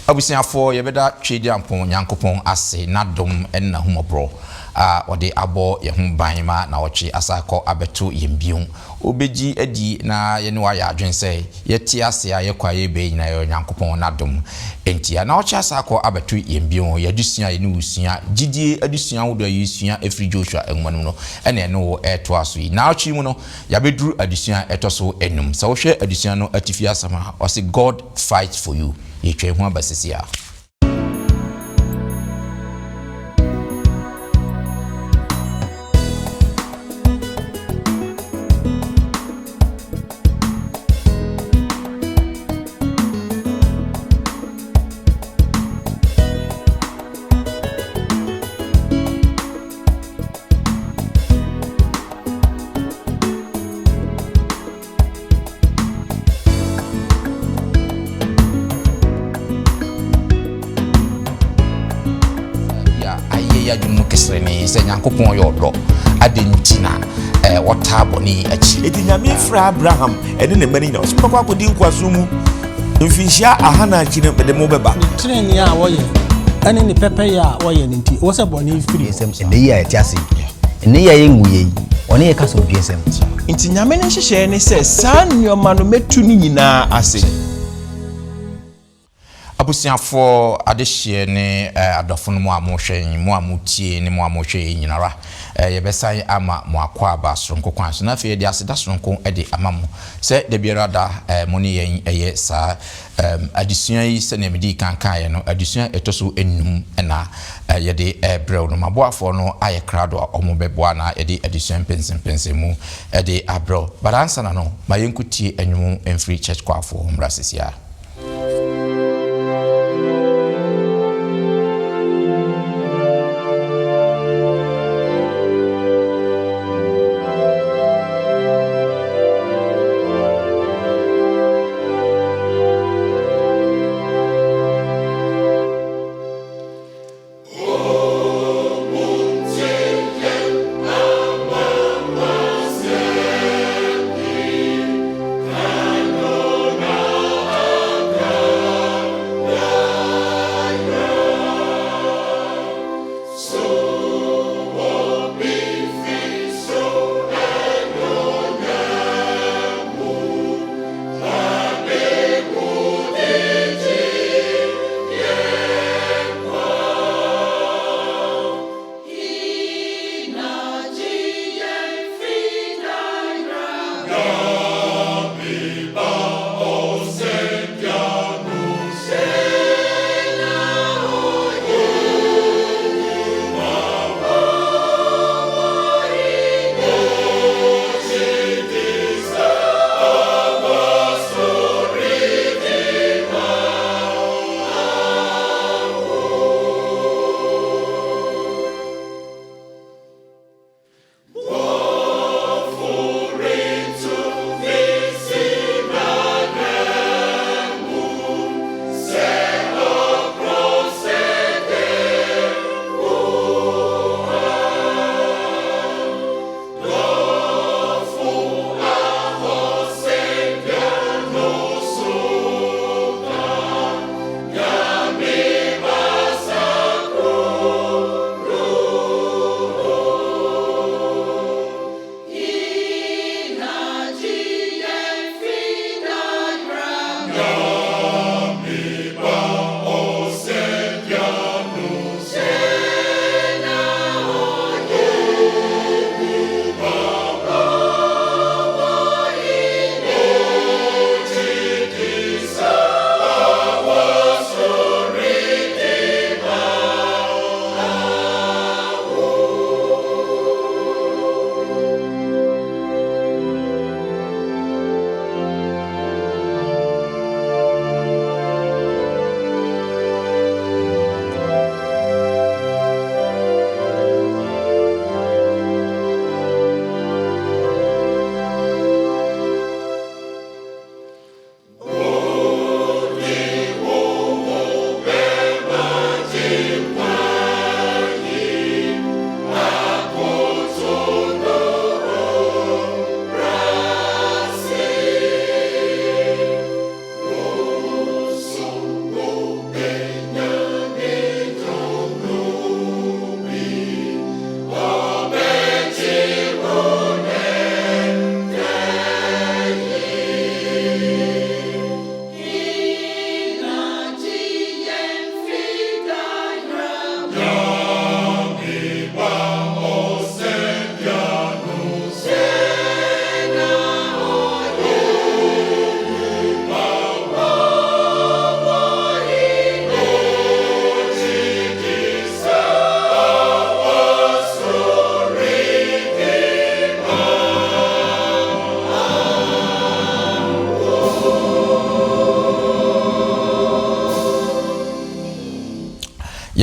Abusuafoɔ, yɛbɛda Tweaduampɔn Nyankopɔn ase n'adom ne n'ahummɔborɔ a ɔde abɔ yɛn ho ban ma nawɔtwe asan akɔ abɛto yɛn bio. Wobɛgye adi na yɛne wo ayɛ adwene sɛ yɛte ase a yɛkɔ a yɛreba yi nyinaa yɛ Onyankopɔn n'adom nti. A Nawɔtwe asan akɔ abɛto yɛn bio. Yɛn adesua a yɛne wo resua, gyidie adesua ahodoɔ a yɛresua afiri Joshua nwoma no mu no na yɛne wo retoa so yi. Nawɔtwe yi mu no, Yɛabɛduru adesua a ɛtɔ so nnum. Sɛ wohwɛ adesua no atifi asɛm a, ɔse God fights for you. Yɛtwa yɛn ho aba sisi a. Ayɛ yɛ adwene mu keserenee sɛ Nyankopɔn yɛ ɔdɔ. Adɛn nti na wɔtaa bɔne yi akyi? Enti Nyame frɛɛ Abraham ne ne mma no nyinaa, ɔse, Mobɛkɔ akɔdi nkoasom mu mfinhyia ahanan akyi no, mede mo bɛba. Ne trenee a wɔyɛ ne ne pɛpɛyɛ a wɔyɛ no nti, ɛwɔ sɛ bɔne firi hɔ. Ɛnnɛ yi a yɛte ase yi, ɛnnɛ yi a yɛnwuiɛ yi, ɔne yɛ ka asomdwoeɛsɛm. Nti Nyame ne nhyehyɛeɛ ne sɛ saa nnoɔma no mɛtu ne nyinaa ase. Abusuafoɔ, adehyeɛ ne adɔfo no mo a mohwɛ yɛn, mo a motie ne mo a mohwɛ yɛn nyinara, yɛbɛsan ama mo akwaaba soronko kwan so na afei yɛde aseda soronko de ama mo sɛ da biara da mo ne yɛn yɛ saa adesua yi. Sɛnea medii kan kaeɛ no, adesua a ɛtɔ so nnum na yɛde rebrɛ wo no. M'aboafoɔ no ayɛ krado a wɔbɛboa na yɛde adesua mpɛnsɛmpɛnsɛmu de abrɛ wo. But ansa na no, ma yɛnkɔtie nnwom mfiri Church Choirfoɔ hɔ mmra seesei ara.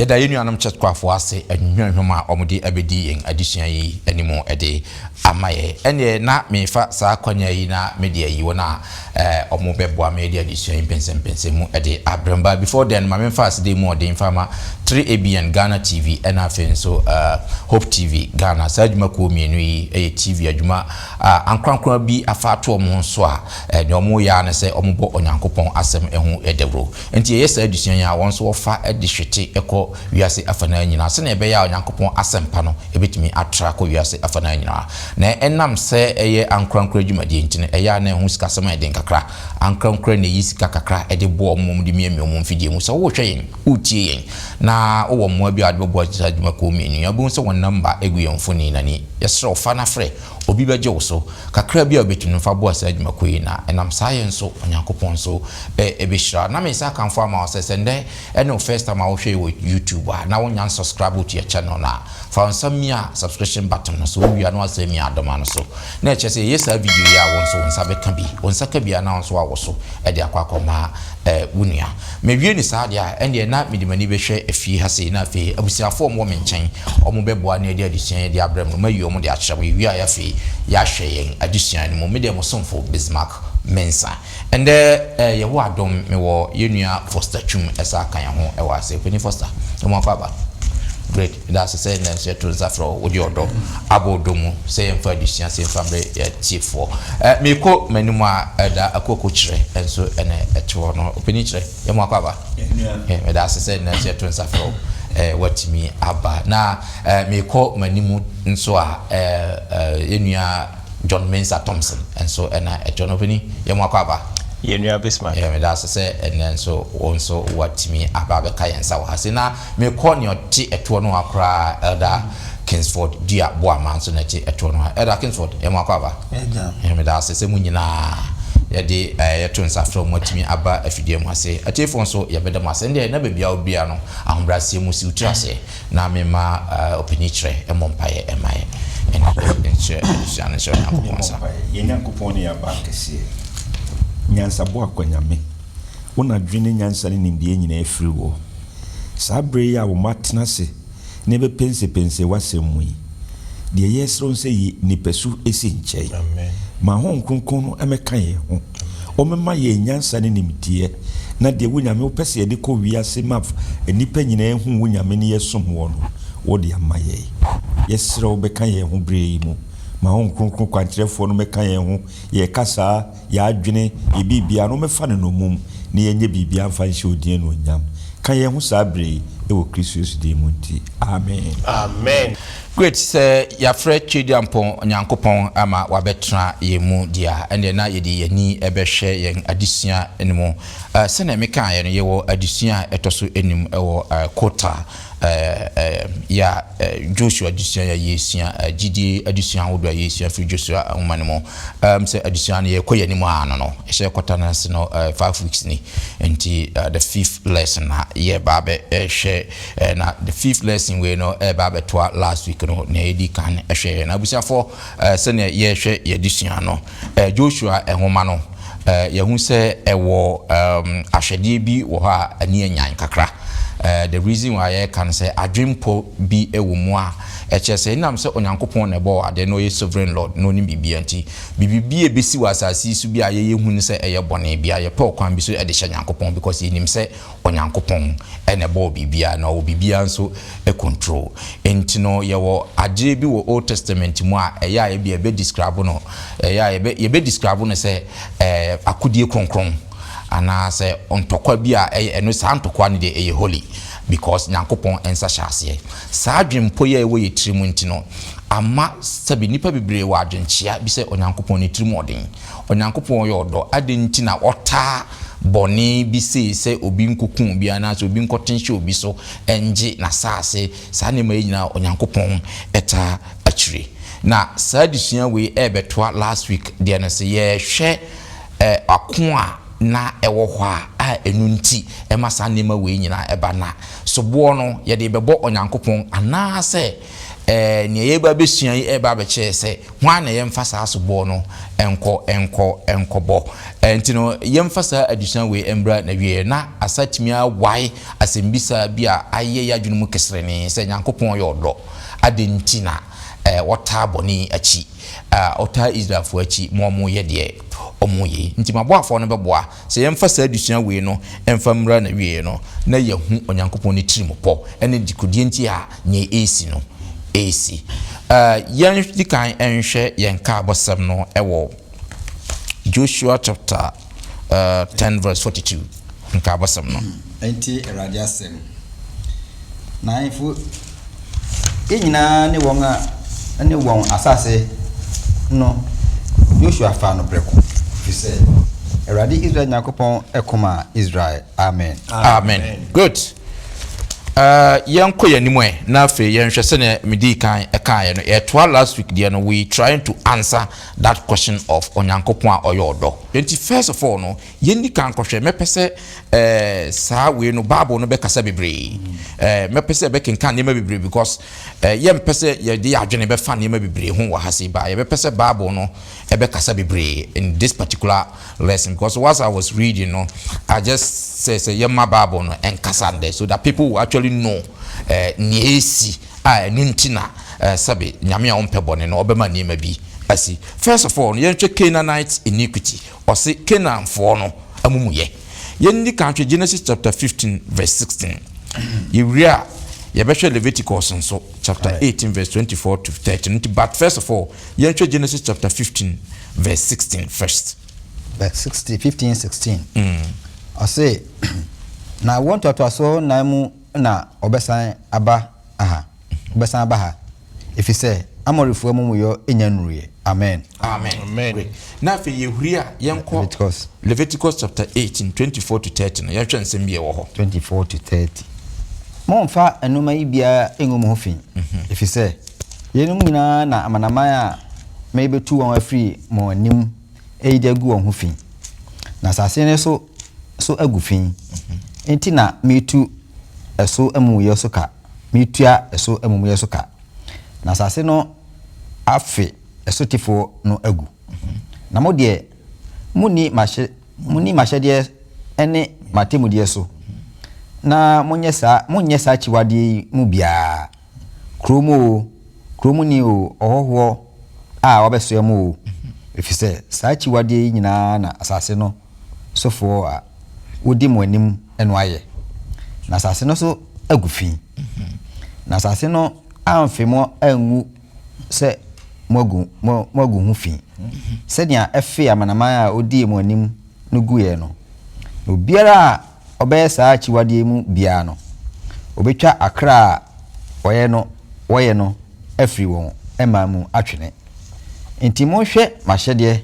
Yɛda yɛn nuanom Churchchoirfoɔ ase anwummerɛ a wɔde abɛdi yɛn adesua yi anim de ama yɛn. Ɛnneɛ na mefa saa akwanya yi na mede ayi wɔn a wɔbɛboa me de adesua yi mpɛnsɛmpɛnsɛm mu de abrɛ mo. But before then, ma memfa aseda yi mu ɔden mfa ma 3ABN Ghana TV ɛna afei nso Hope TV Ghana. Saa adwumakuo mmienu yi yɛ TV adwuma a ankorankora bi afa ato wɔn ho so a nea wɔyɛ ara ne sɛ wɔbɔ Onyankopɔn asɛm ho dawuro. Enti yɛyɛ saa adesua yi a, wɔn nso wɔfa de hwete kɔ wiase afanaa nyinaa sɛnea ɛbɛyɛ a Onyankopɔn asɛmpa no bɛtumi atra akɔ wiase afanaa nyinaa. Na ɛnam sɛ ɛyɛ ankorankoro adwumadie nti no, ɛyɛ a na ɛho sikasɛm ayɛ den kakra. Ankorankoro na ɛyi sika kakra de boa wɔn ma wɔde miamia wɔn mfidie mu. Sɛ worehwɛ yɛn, woretie yɛn, na wowɔ mmoa bi a wode bɛboa saa adwumakuo mmienu yi a, wobɛhu sɛ wɔn nɔmba gu yɛn mfoni no ani. Yɛsrɛ wo, fa na frɛ. Obi bɛgye wo so. Kakra bi a wobɛtumi no, fa boa saa adwumakuo yi, na ɛnam saa yɛ nso, Onyankopɔn nso bɛhyira wo. Na me nsa akamfo ama wo sɛ, sɛ nnɛ ne wo first time a wohwɛ yɛ wɔ YouTube a, na wonnya nsubscribe to yɛ channel no a, fa wo nsa mia subscription button no so, wowie a na woasan amia adoma no so. Na ɛkyerɛ sɛ yɛyɛ saa video yi a, wo nso wo nsa bɛka bi. Wo nsa ka bi a, na wo nso woawo so de akɔ akɔma wo nua. Mewie no saa deɛ a, ɛnneɛ na mede m'ani bɛhwɛ efie ha sei, na afei abusuafoɔ a wɔwɔ me nkyɛn, wɔbɛboa na yɛde adesua yi de abrɛ mo no, mayi wɔn de akyerɛ mo. Yɛwie a, afei yɛahwɛ yɛn adesua no mu. Me deɛ mo somfo Bismarck Mensah. Ɛndɛ Yehowa adom mewɔ yɛn nua Foster Twum ɛsa aka yɛn ho ɛwɔ ase. Panin Foster, yɛma wo akwaaba. Great, meda ase sɛ nnɛ nso yɛto nsa frɛ wo, wode ɔdɔ abɔ ɔdɔ mu sɛ yɛmfa adesua sɛ yɛmfa mbrɛ yɛn atiefoɔ. Merekɔ m'anim a ɛda Akuoko Kyerɛ nso ɛna ɛte hɔ no. Ɔpanin Kyerɛ, yɛma wo akwaaba. Meda ase sɛ nnɛ nso yɛto nsa frɛ wo, woatumi aba. Na merekɔ m'anim nso a yɛn nua John Mensah Thompson nso na ɛtoɔ no. Ɔpanin, yɛn mu akɔ aba. Yɛn nua Bismarck. Yeah, meda ase sɛ ɛnnɛ nso wo nso woatumi aba abɛka yɛn nsa wɔ ha sei. Na mekɔ nea ɔte ɛtoɔ no ha koraa, Elder Kingsford Dua Boamah nso na ɛte ɛtoɔ no ha. Elder Kingsford, yɛn mu akɔ aba. Yeah, meda ase sɛ mo nyinaa yɛde yɛto nsa frɛ mo atumi aba afidie mu ase. Atiefoɔ nso yɛbɛda mo ase. Ɛndeɛ na baabi a wobia no, ahobrɛaseɛ mu si wo tiri aseɛ. Na memma ɔpanin kyerɛ mmɔ mpaeɛ mma yɛn. Ɛna nkyerɛ adesua no nhyɛ Onyankopɔn nsa. Yɛn Nyankopɔn ne yɛn Abankɛseɛ, Nyansaboakwa Nyame, Wo na adwene ne nyansa ne nimdeɛ nyinaa firi woɔ. Saa berɛ yi a wo mma atena ase na yɛbɛpɛnsɛpɛnsɛ w'asɛm mu yi, deɛ yɛresrɛ wo ne sɛ yi nipasu si nkyɛn. Ma Honhom Kronkron no mmɛka yɛn ho. Ɔmmɛma yɛn nyansa ne nimdeɛ, na deɛ wo Nyame wopɛ sɛ yɛde kɔ wiase ma nnipa nyinaa hu wo Nyame ne yɛsom woɔ no, wode ama yɛn. Yɛsrɛ wo bɛka yɛn ho berɛ yi mu. Ma Honhom Kronkron kwankyerɛfoɔ no mmɛka yɛn ho, yɛn kasaa, yɛn adwene, yɛn biribiara no, ɔmmɛfa no nnommum na yɛnyɛ biribiara mfa nhyɛ wo din anuonyam. Ka yɛn ho saa berɛ yi, wɔ Kristo Yesu din mu nti, amen. Amen. Great, sɛ yɛafrɛ Tweaduampɔn Nyankopɔn ama wabɛtena yɛn mu deɛ a, ɛnneɛ na yɛde yɛn ani bɛhwɛ yɛn adesua no mu. Sɛdeɛ mekaeɛ no, yɛwɔ adesua a ɛtɔ so nnum wɔ Kota yɛ a Joshua adesua a yɛresua, gyidie adesua ahodoɔ a yɛresua firi Joshua nwoma no mu. Sɛ adesua no yɛrekɔ yɛn anim ara no no, yɛhyɛ kɔta no ase no 5 weeks ni, nti the fifth lesson na yɛreba abɛhwɛ. Na the fifth lesson wei no ɛreba abɛtoa last week no nea yɛdi kan hwɛeɛ. Na abusuafoɔ, sɛnea yɛrehwɛ yɛn adesua no, Joshua nwoma no, yɛhu sɛ ɛwɔ ahwɛdeɛ bi wɔ hɔ a ani anyan kakra. The reason why yɛreka no sɛ adwempɔ bi wɔ mu a ɛkyerɛ sɛ ɛnam sɛ Onyankopɔn na ɛbɔɔ adeɛ na ɔyɛ sovereign Lord na ɔnim biribiara nti, biribi bi a ɛbɛsi wɔ asase yi so bi a yɛyɛ hu no sɛ ɛyɛ bɔne bi a, yɛpɛ ɔkwan bi so de hyɛ Nyankopɔn because yɛnim sɛ Onyankopɔn na ɛbɔɔ biribiara na ɔwɔ biribiara nso control. Nti no yɛwɔ adeɛ bi wɔ Old Testament mu a ɛyɛ a ebia yɛbɛ describe no, ɛyɛ a yɛbɛ yɛbɛ describe no sɛ ɛɛ akodie kronkron anaa sɛ ntɔkwa bi a ɛyɛ ɛno saa ntɔkwa no deɛ ɛyɛ holy because Nyankopɔn nsa hyɛ aseɛ. Saa adwenpɔ yi a ɛwɔ yɛ tirim nti no ama sɛbi nnipa bebree wɔ adwenkyea bi sɛ Onyankopɔn ne tirim ɔden. Onyankopɔn yɛ ɔdɔ, adɛn nti na ɔtaa bɔne bi sei sɛ obi nkɔku obi anaasɛ obi nkɔte nhyɛ obi so ngye n'asaase? Saa nneɛma yi nyinaa Onyankopɔn taa akyire. Na saa adesua wei ɛrebɛtoa last week deɛ no sɛ yɛrehwɛ ako a na ɛwɔ hɔ a a ɛno nti ɛma saa nneɛma wei nyinaa ɛba. Na soboɔ no yɛde rebɛbɔ Onyankopɔn anaasɛ Ɛɛ, nea yɛreba abɛsua yi reba abɛkyerɛ sɛ hwan na yɛmfa saa soboɔ no nkɔ nkɔ nkɔbɔ. Ɛnti no, yɛmfa saa adesua wei mmra n'awieɛ na asa atumi awae asɛmbisa bi a ayɛ yɛn adwene mu keserenee sɛ, Nyankopɔn yɛ ɔdɔ, adɛn nti na ɔtaa bɔne yi akyi, ɔtaa Israelfoɔ akyi ma wɔyɛ deɛ wɔyɛ yi? Nti m'aboafoɔ no bɛboa Sɛ yɛmfa saa adesua wei no mfa mmra n'awieɛ no, na yɛahu Onyankopɔn ne tirimupɔ ne dekodeɛ nti a nea ɛresi no ɛresi. Yɛn di kan nhwɛ yɛn nkaabɔsɛm no wɔ Joshua chapter 10 verse 42 nkaabɔsɛm no. Ɛnti Awurade asɛm. Na ahemfo yi nyinaa ne wɔn a ne wɔn asase no, Yosua faa no prɛko, ɛfiri sɛ Awurade Israel Nyankopɔn ko maa Israel. Amen. Amen. Good. Uh, yɛnkɔ yɛn anim ɛ na afei yɛnhwɛ sɛnea medii kan ɛkaeɛ no yɛtoa last week deɛ no we trying to answer that question of Onyankopɔn a ɔyɛ ɔdɔ. Nti first of all no Yɛnni kan nkɔhwɛ. Mɛpɛ sɛ eh, saa wei no, Bible no bɛkasa bebree. Eh, mɛpɛ sɛ yɛbɛkenkan nneɛma bebree because eh, yɛmpɛ sɛ yɛde yɛn adwene bɛfa nneɛma bebree ho wɔ ha sei ba. Yɛbɛpɛ sɛ Bible no ɛbɛkasa bebree in this particular lesson because whilst I was reading no, I just say sɛ yɛma Bible no ɛnkasa ndɛ so that people will actually know eh, nea ɛsi a ɛno nti na eh, sɛbe Nyame a ɔmpɛ bɔne no ɔbɛma nneɛma bi asi. First of all no, yɛnhwɛ Canaanite iniquity. Ɔse Canaanfoɔ no amumuyɛ. Yɛnni kan hwɛ Genesis chapter 15 verse 16. Yɛwie a, yɛbɛhwɛ Leviticus nso chapter 18 verse 24 to 30. Nti but first of all, yɛnhwɛ Genesis chapter 15 verse 16 first. Verse 16, 15, 16. Ɔse, na awoɔ ntoatoasoɔ nnan mu na wɔbɛsan aba aha. Wobɛsan aba ha, efisɛ Amorifoɔ amumuyɔ nnya nnuruiɛ. Amen. Amen. Great. Na afei yɛhuri a, yɛnkɔ Leviticus. Leviticus chapter 18, 24 to 30 no, yɛnhwɛ nsɛm bi a ɛwɔ hɔ. 24 to 30. Mommfa nnoɔma yi biara nngu mo ho fi, efisɛ yeinom nyinaa na amanaman a merebɛtu wɔn afiri mo anim yi de agu wɔn ho fi, na asase no so so agu fi, enti na meretu ɛso amumuyɛ so ka. metua ɛso amumuyɛ so ka, na asase no afe ɛsotefoɔ no agu. Na mo deɛ, monni m'ahyɛ, monni m'ahyɛdeɛ ne m'atemmudeɛ so, na monyɛ saa, monnyɛ saa akyiwadeɛ yi mu biara, kuro mu oo, kuro muni oo, ɔhɔhoɔ a wabɛsoɛ mo oo, ɛfiri sɛ saa akyiwadeɛ yi nyinaa na asase no sofoɔ a wodi mo anim no ayɛ, na asase no so agu fi, na asase no amfe mo angu sɛ moagu mo moagu ho fi, sɛnea ɛfee amanaman a odii mo anim no guiɛ no. Na obiara a ɔbɛyɛ saa akyiwadeɛ yi mu biara no, wɔbɛtwa akra a wɔyɛ no wɔyɛ no afiri wɔn man mu atwene. Enti monhwɛ m'ahyɛdeɛ,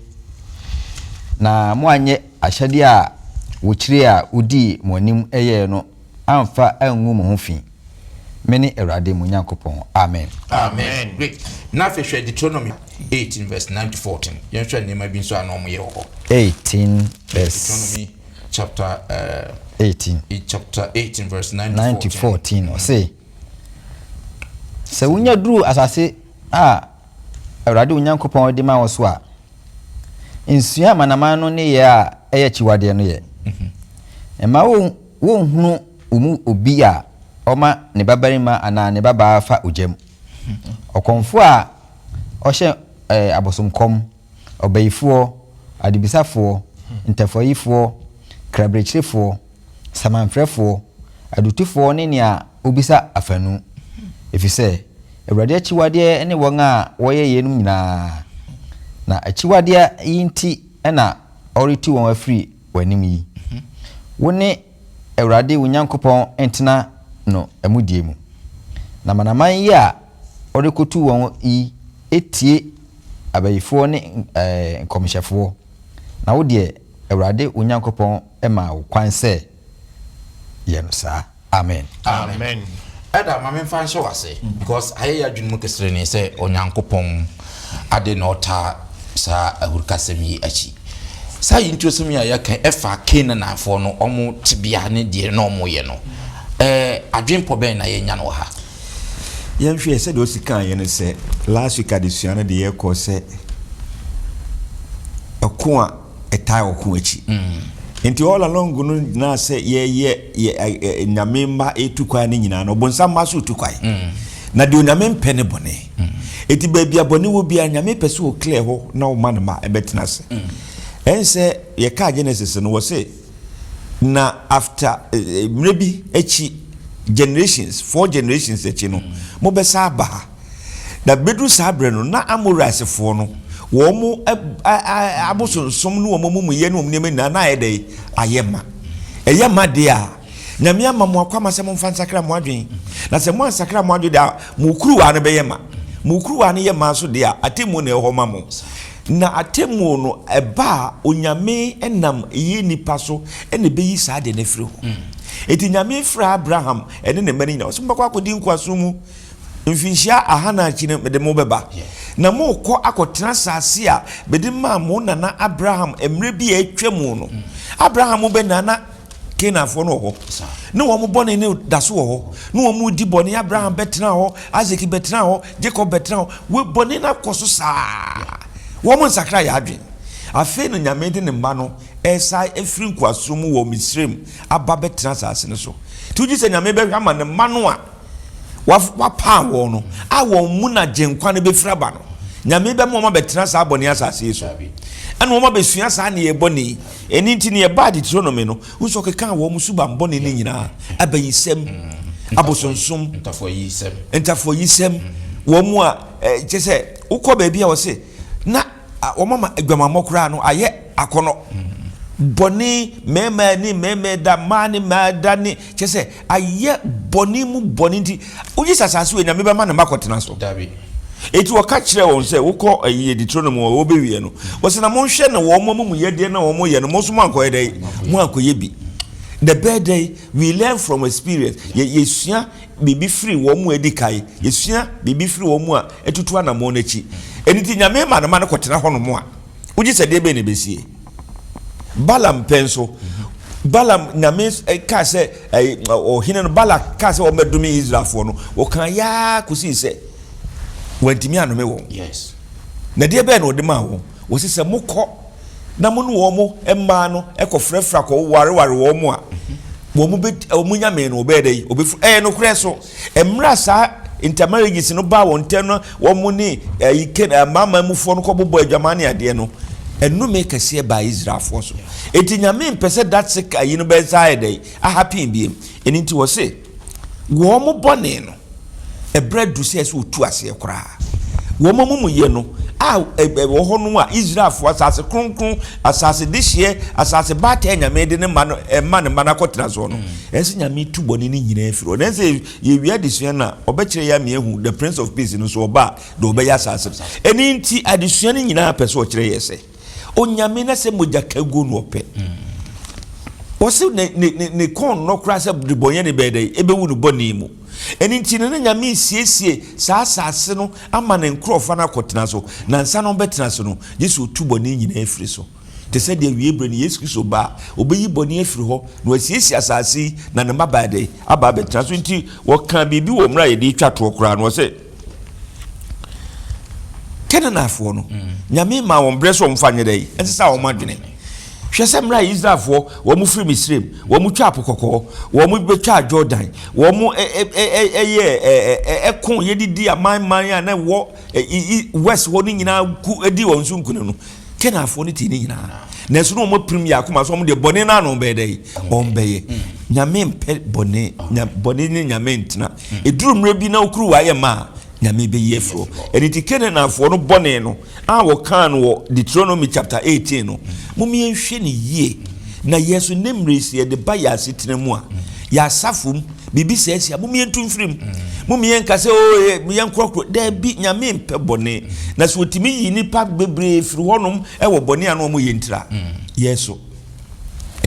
na moanyɛ ahyɛdeɛ a wɔkyire a wodii mo anim yɛeɛ no amfa angu mo ho fi. Mene Awurade mo Nyankopɔn. Amen. Amen. Great. Na afei hwɛ Deuteronomy 18 verse 9 to 14. Yɛnhwɛ nneɛma bi nso a na wɔyɛ wɔ hɔ. 18 verse. Deuteronomy chapter 18. Chapter 18 verse 9 to 9 14. to 14. Ɔse, sɛ wonya duru asase a Awurade wo Nyankopɔn de ma wo so a, nsua amanaman no nneyɛɛ a ɛyɛ akyiwadeɛ no yɛ. Mma wonhunu wo mu obi a ɔma ne babarima anaa ne babaa fa ogya mu, ɔkɔmfoɔ a ɔhyɛ abosomkɔm, ɔbayifoɔ, adebisafoɔ, ntafoayifoɔ, kraberɛkyerefoɔ, samanfrɛfoɔ, adutofoɔ ne nea ɔbisa afanu, ɛfiri sɛ Awurade akyiwadeɛ ne wɔn a wɔyɛ yeinom nyinaa, na akyiwadeɛ yi nti na ɔretu wɔn afiri w'anim yi. Wo ne Awurade wo Nyankopɔn ntena no amudie mu. Na amanaman yi a ɔrekɔtu wɔn yi tie abayifoɔ ne nkɔmhyɛfoɔ, na wo deɛ, Awurade wo Nyankopɔn maa wo kwan sɛ yɛ no saa. Amen. Amen. Elder ma memfa nhyɛ wo ase because ayɛ yɛ adwene mu keserenee sɛ Onyankopɔn ade na ɔtaa saa ahurukasɛm yi akyi. Saa yintuosɛm yi a yɛka yi ɛfa Canaanfoɔ no wɔn tebea ne deɛ na wɔn yɛ no. Ɛɛ adwenpɔ bɛn na yɛnya no wɔ ha? Yɛnhwɛ sɛdeɛ ɔsi kaeɛ no sɛ last week adesua no de yɛkɔ sɛ ɛko a ɛtaa ɔko akyi. Nti all along no nyinaa sɛ yɛyɛ yɛ Nyame mma ɛtu kwan no nyinaa no, ɔbonsam mma so tu kwan. Na deɛ Onyame mpɛ ne bɔne. Enti baabi a bɔne wɔ biara Nyame pɛ sɛ ɔclear hɔ na ɔma ne mma ɛbɛtena ase. Ɛnsɛ yɛkaa Genesis no wɔse na after mmerɛ bi akyi generations, four generations akyi no mobɛsa aba ha. Na bɛduru saa berɛ no na Amorites-foɔ no wɔn abosonsom ne wɔn amumuyɛ ne wɔn nneɛma nyinaa na ayɛ dɛn? Ayɛ ma. Ɛyɛ ma deɛ a, Nyame ama mo akwama sɛ momfa nsakra mo adwene. Na sɛ moansakra mo adwene deɛ a, mo kuruwa no bɛyɛ ma. Mo kuruwa no yɛ ma nso deɛ a, atemmuo na ɛwɔ hɔ ma mo. Na atemmuo no, ɛba a, Onyame nam yɛn nnipa so na ɛbɛyi saa adeɛ no afiri hɔ. Enti Nyame frɛɛ Abraham ne ne mma no nyinaa, ɔse mobɛkɔ akɔdi nkoasom mu mfinhyia ahanan akyi no, mede mo bɛba. Na morekɔ akɔtena asase a mede maa mo nana Abraham mmerɛ bi a atwa mu no. Abraham bɛnaa na Kanaanfoɔ no wɔ hɔ. Ne wɔn bɔne no da so wɔ hɔ. Ne wɔn redi bɔne. Abraham bɛtenaa hɔ, Isaac bɛtenaa hɔ, Jacob bɛtenaa hɔ. Wei bɔne no akɔ so saa. Wɔn nsakra yɛ adwene. Afei na Nyame de ne mma no resan afiri nkoasom mu wɔ Misraim aba bɛtena asase no so. Nti wogye sɛ Nyame bɛhwɛ ama ne mma no a wapaa wɔn no a wɔn mu na gyenkwa no bɛfiri aba no, Nyame bɛma wɔn abɛtena saa bɔne asase yi so. Ɛna wɔn abɛsua saa nneyɛɛ bɔne yi. Ɛno nti ne yɛbaa Deuteronomy no, wohu sɛ ɔkekaa wɔn suban bɔne no nyinaa, abayisɛm, abosonsom, ntafoayisɛm, wɔn a kyɛ sɛ wokɔ baabi a wɔse na wɔn ama adwamammɔ koraa no ayɛ akɔnɔ. Bɔne, mmarima ne mmarima da, mmaa ne mmaa da ne kyɛ sɛ ayɛ bɔne mu bɔne nti, wogye sɛ asase wei Nyame bɛma ne mma kɔtena so? Dabi. Enti wɔka kyerɛɛ wɔn sɛ, wokɔ ayi Deuteronomy hɔ, wɔbɛwie no, wɔse na monhwɛ na wɔn amumuyɛdeɛ na wɔn yɛ no, mo nso moankɔyɛ dɛn? Moankɔyɛ bi. The bɛɛ dɛn? We learn from experience. Yɛ, yɛsua biribi firi wɔn mu a adi kan. Yɛsua biribi firi wɔn mu a atutu anammɔn no akyi. Ɛno nti Nyame ma ne mma no kɔtena hɔnom a, wogye sɛ deɛ bɛn na ɛbɛsie? Balaam pɛ nso, Balaam Nyame kaa sɛ ɔhene no Balak kaa sɛ wɔmmɛdome Israelfoɔ no, wɔkaa yaa kɔsii sɛ wantumi annome wɔn. Yes. Na deɛ bɛn na ɔde maa wɔn? Wɔsi sɛ mokɔ na mo ne wɔn mmaa no kɔfrɛfrɛ akɔwareware wɔn a, wɔn bɛ wɔn nyame no wɔbɛyɛ dɛ wɔbɛfu. Ɛyɛ nokorɛ so. Mmerɛ a saa intermarriages no baa wɔn ntam na wɔn ne ɛyi ken amanaman mufoɔ no kɔbobɔ adwaman ne adeɛ no, ɛnome kɛseɛ baa Israelfoɔ so. Enti Nyame mpɛ sɛ that sick ayi no bɛsa ayɛ dɛ ahappen biem. Ɛno nti wɔse wɔn bɔne no ɛberɛ adu sɛ ɛsɛ wɔtu aseɛ koraa. Wɔn amumuyɛ no a ɛwɔ hɔ no a Israelfoɔ asase kronkron, asase dehyeɛ, asase baatan a Nyame de ne mma no ɛma ne mma no akɔtena soɔ no, ɛsɛ sɛ Nyame tu bɔne no nyinaa firi hɔ. Na ɛsɛ yɛwie adesua no a, ɔbɛkyerɛ yɛ ama yɛahu the Prince of Peace no nso ɔba a deɛ ɔbɛyɛ asase no. Ɛno nti adesua no nyinaa pɛ sɛ ɔkyerɛ yɛ sɛ Onyame na sɛ mogya ka guo no ɔpɛ. Ɔse ne ne ne ne kɔn nnɔ koraa sɛ debɔnyɛne bɛyɛ dɛn ɛbɛwu no bɔne mu. Ɛno nti no na Nyame resiesie saa asase no ama ne nkorɔfoɔ no akɔtena so. Na ansa na wɔbɛtena so no, gye sɛ ɔtu bɔne nyinaa firi so. Te sɛ deɛ awiei berɛ no Yesu Kristo ba a, ɔbɛyi bɔne afiri hɔ na wasiesie asase yi na ne mma baɛ dɛn? Aba abɛtena so. Nti wɔkaa biribi wɔ mmerɛ a yɛde retwa toɔ koraa no, ɔse Canaanfoɔ no, Nyame maa wɔn berɛ sɛ wɔmfa nyɛ dɛn? Ɛnsesa wɔn adwene. Hwɛ sɛ mmerɛ a Israelfoɔ wɔn firi Misraim, wɔn twaa Po Kɔkɔɔ, wɔn bɛtwaa Jordan, wɔn ɛyɛ ɛko yɛdidi aman man a na ɛwɔ west hɔ no nyinaa ku di wɔn so nkunim no, Canaanfoɔ no tee ne nyinaa. Nanso na wɔn apirim yɛ akoma so, wɔn deɛ bɔne no ano bɛyɛ dɛn? Wɔn bɛyɛ. Nyame mpɛ bɔne, bɔne ne Nyame ntena. Ɛduru mmerɛ bi na okuruwa yɛ ma a, Nyame bɛyi afiri hɔ. Ɛno nti Canaanfoɔ no bɔne no a wɔkaa no wɔ Deuteronomy chapter 18 no, mom yɛnhwɛ no yie na yɛn nso ne mmerɛ yi sɛ yɛde ba yɛn asetena mu a, yɛn asafo mu, biribi saa si a, mom yɛntu mfiri mu. Mom yɛnka sɛ o yɛnkorɔkorɔ. Daabi, Nyame mpɛ bɔne. Na sɛ ɔtumi yi nnipa bebree firi hɔnom wɔ bɔne a na wɔyɛ ntira, yɛn nso.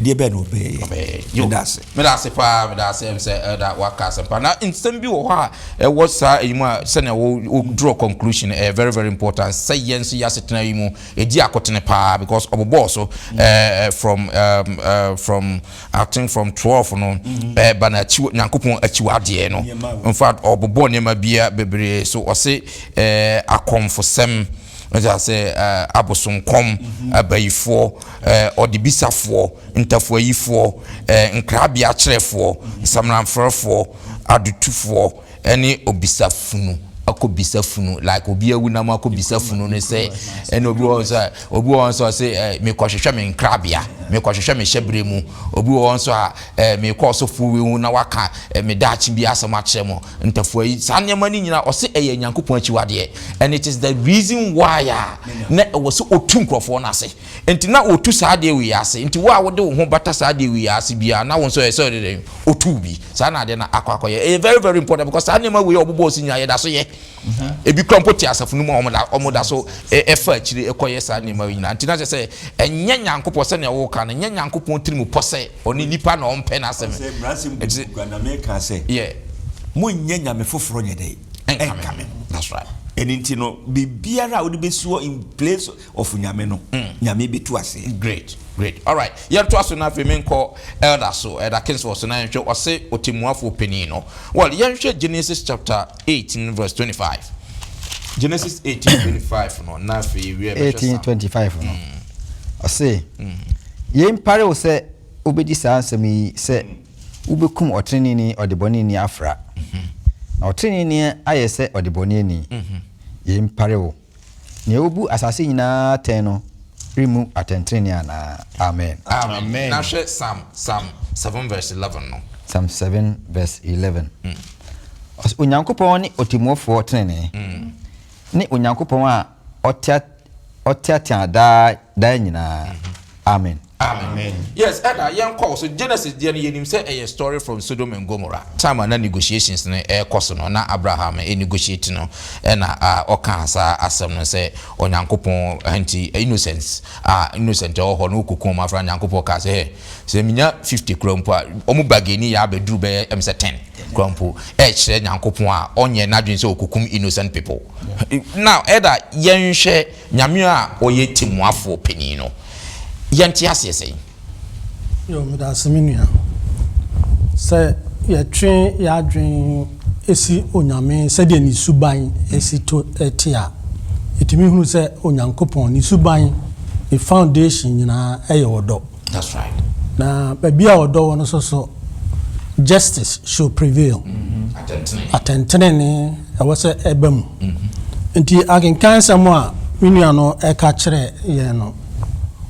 Ɛdeɛ bɛn na ɔbɛyɛ? Meda ase. Meda ase paa, meda ase ɛm sɛ Elder waka asɛmpa. Na nsɛm bi wɔ hɔ a ɛwɔ saa ɛyi mu a sɛnea wo wo draw conclusion ɛyɛ very very important sɛ yɛn nso yɛ asetena yi mu ɛdi akotene paa because ɔbobɔɔ so ɛɛ from um, uh, from I think from 12 no ɛɛba na akyi Nyankopɔn akyiwadeɛ no in fact ɔbobɔɔ nneɛma bia bebree so ɔse ɛɛ akɔmfosɛm ɛsɛ sɛ ɛɛ abosonkɔm abayifoɔ ɛɛ ɔdebisafoɔ ntafoayifoɔ ɛɛ nkrabea kyerɛfoɔ nsamanfrɛfoɔ adetufoɔ ɛne obisafunu akɔbisa funu like obi awu nam akɔbisa funu ne sɛ ɛna obi wɔ sɛ obi wɔ nso sɛ ɛ mekɔhwehwɛ me nkrabea mekɔhwehwɛ me hyɛbrɛ mu obi wɔ nso a ɛ mekɔ ɔsɔfoɔ wei ho na waka ɛ me daakye bi asɛm akyerɛ mo ntafoa yi saa nneɛma no nyinaa ɔse ɛyɛ Nyankopɔn akyiwadeɛ and it is the reason why a na ɛwɔ sɛ ɔtu nkurɔfoɔ no ase. Nti na wɔtu saa adeɛ wei ase. Nti wo a wode wo ho bata saa adeɛ wei ase biara na wo nso ɛsɛ sɛ ɔde dɛn ɔtu bi. Saa na adeɛ no akɔ akɔyɛ. Ɛyɛ very very important because saa nneɛma wei a wɔbobɔɔ so nyinaa yɛda so yɛ. Ebi kora mpo te asafo no mu a wɔn da wɔn da so ɛfa akyire ɛkɔyɛ saa nneɛma wei nyinaa. Nti na kyerɛ sɛ ɛnyɛ Nyankopɔn sɛnea woka no ɛnyɛ Nyankopɔn tirim pɔ sɛ ɔne nipa na ɔmpɛ n'asɛm. Sɛ mmaransɛm Nti kura na meka sɛ yeah. monyɛ nyame foforɔ nyɛ dɛn ɛnka me ho. That's right. Ɛno nti no biribiara a wode bɛsi hɔ in place of Nyame no, Nyame bɛtu aseɛ. Great, great. Alright, yɛntoa so na afei menkɔ Elder so, Elder Kingsford so na yɛnhwɛ ɔse ɔtɛmmuafoɔ panin no. Well, yɛnhwɛ Genesis chapter 18 verse 25. Genesis 18 25 no, na afei yɛwie a yɛbɛhwɛ Psalm. 18 25 no, ɔse, Yei mpare wo sɛ wobɛdi saa nsɛm yi sɛ wobɛkum ɔteneneeni ɔdebɔneyɛni afra, na ɔteneneeni ayɛ sɛ ɔdebɔneyɛni. Yei mpare wo. Nea obu asase nyinaa atɛn no remmu atɛntrenee anaa? Amen. Amen. Na hwɛ Psalm Psalm 7 verse 11 no. Psalm 7 verse 11. Ɔse, Onyankopɔn ne ɔtemmuofoɔ tenenee, ne Onyankopɔn a ɔtea ɔteatea daa daa nyinaa. Amen. Amen. Yes, ɛna yɛn kɔ so Genesis deɛ no yɛnim sɛ ɛyɛ story from Sodom and Gomorrah. Time a na negotiations no ɛrekɔ so no, na Abraham negotiate no ɛna ɔkaa saa asɛm no sɛ Onyankopɔn nti innocents a innocent ɛwɔ hɔ no wɔkɔku wɔn afra. Nyankopɔn kaa sɛ hɛ sɛ menya 50 kura mpo a wɔn bargaini yɛ abɛduru bɛyɛ ɛm sɛ 10 kura mpo ɛkyerɛ Nyankopɔn a ɔnyɛ n'adwene sɛ ɔkɔkum innocent people. Now ɛda yɛnhwɛ Nyame a ɔyɛ Tɛmmuafoɔ panin no, yɛnte aseɛ sɛn? Yo, medase me nua. Sɛ yɛtwe y'adwen si Onyame sɛdeɛ ne suban si to te a, yɛtumi hunu sɛ Onyankopɔn ne suban, ne foundation nyinaa yɛ ɔdɔ. That's right. Na baabi a ɔdɔ wɔ no nso so, justice should prevail. Atɛntenenee ɛwɔ sɛ ɛba mu. Nti akenkan nsɛm a me nua no ɛka kyerɛ yɛn no,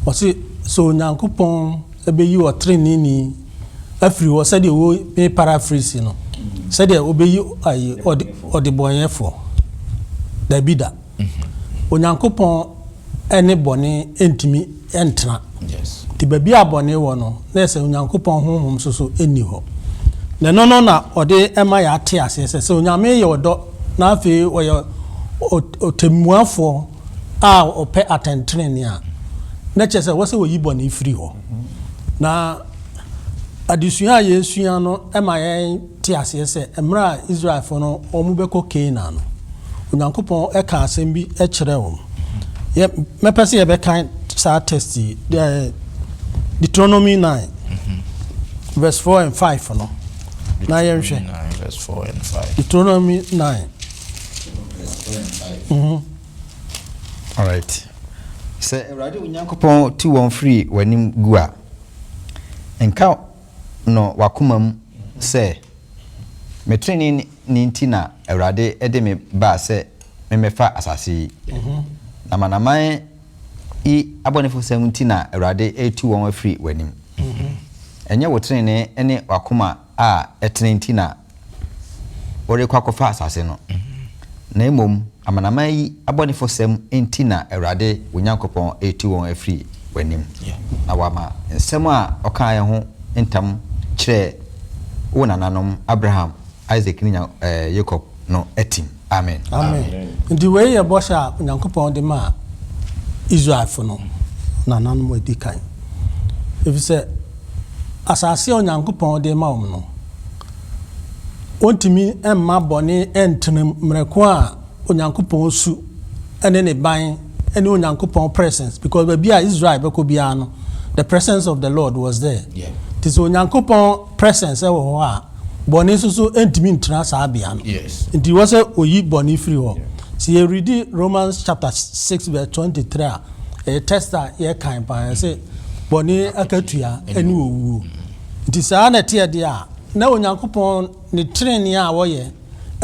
ɔse sɛ Onyankopɔn ɛbɛyi ɔtreneeni afiri hɔ sɛdeɛ wɔ me paraphrase no, sɛdeɛ ɔbɛyi ayi ɔde ɔdebɔnyɛfoɔ. Dabi da. Onyankopɔn ne bɔne ntumi ntena. Nti baabi a bɔne wɔ no, na ɛsɛ Onyankopɔn honhom nso so nni hɔ. Na ɛno no na ɔde ma yɛate aseɛ sɛ, sɛ Onyame yɛ ɔdɔ na afei ɔyɛ ɔtɛmmuafoɔ a ɔpɛ atɛntenenee a, na kyerɛ sɛ ɛwɔ sɛ ɔyi bɔne firi hɔ. Na adesua a yɛsua no ma yɛn te aseɛ sɛ mmerɛ a Israelfoɔ no wɔbɛkɔ Canaan no, Onyankopɔn kaa asɛm bi kyerɛɛ wɔn. Yɛ, mɛpɛ sɛ yɛbɛkan saa text yi, Deuteronomy 9, verse 4 and 5 no, na yɛnhwɛ. Deuteronomy 9. All right. Sɛ Awurade wo Nyankopɔn tu wɔn firi w'anim gu a, nka no w'akoma mu sɛ, 'Me trenee nti na Awurade de me baa sɛ memmɛfa asase yi, na amanaman yi abɔnefosɛm nti na Awurade retu wɔn afiri w'anim. Ɛnyɛ wo trenee ne w'akoma a ɛtene nti na worekɔ akɔfa asase no, na mmom amanaman yi abɔnefosɛm nti na Awurade wo Nyankopɔn retu wɔn afiri w'anim, na wama nsɛm a ɔkaeɛ ho ntam kyerɛɛ wo nananom Abraham, Isak ne Yakob no atim. Amen. Amen. Nti wei yɛ bɔhyɛ a Onyankopɔn de maa Israelfo no nananom a ɛdi kan. Efisɛ. Asase a Onyankopɔn de rema wɔn no, wɔntumi mma bɔne ntena mu mmerɛ ko a Onyankopɔn su ne ne ban ne Onyankopɔn presence, because baabi a Israel bɛkɔ biara no, the presence of the Lord was there. Nti sɛ Onyankopɔn presence wɔ hɔ a, bɔne nso so ntumi ntena saa bea no. Nti wɔ sɛ oyi bɔne firi hɔ. Sɛ yɛredi Romans chapter 6 verse 23 a, ɛyɛ text a yɛkan paa, yɛsɛ bɔne akatua ne owuo. Nti saa na ɛteɛ deɛ a, na Onyankopɔn ne trenee a wɔyɛ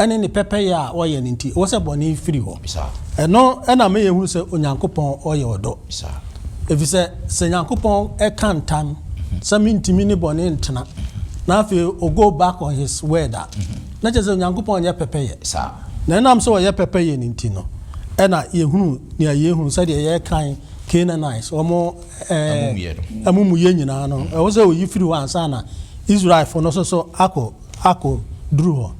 ne ne pɛpɛyɛ a ɔyɛ no nti, ɛwɔ sɛ bɔne firi hɔ. Ɛno na ama yɛhunu sɛ Onyankopɔn ɔyɛ ɔdɔ. Efisɛ sɛ Nyankopɔn ka ntam sɛ mentumi ne bɔne ntena, na afei o go back on his word a, na kyerɛ sɛ Onyankopɔn nyɛ pɛpɛyɛ. Na ɛnam sɛ ɔyɛ pɛpɛyɛ no nti no, ɛna yɛhunu nea yɛhunu sɛdeɛ yɛkan Canaanites wɔn amumuyɛ nyinaa no, ɛwɔ sɛ oyi firi hɔ ansa na Israelfo no nso so akɔ akɔ duru hɔ.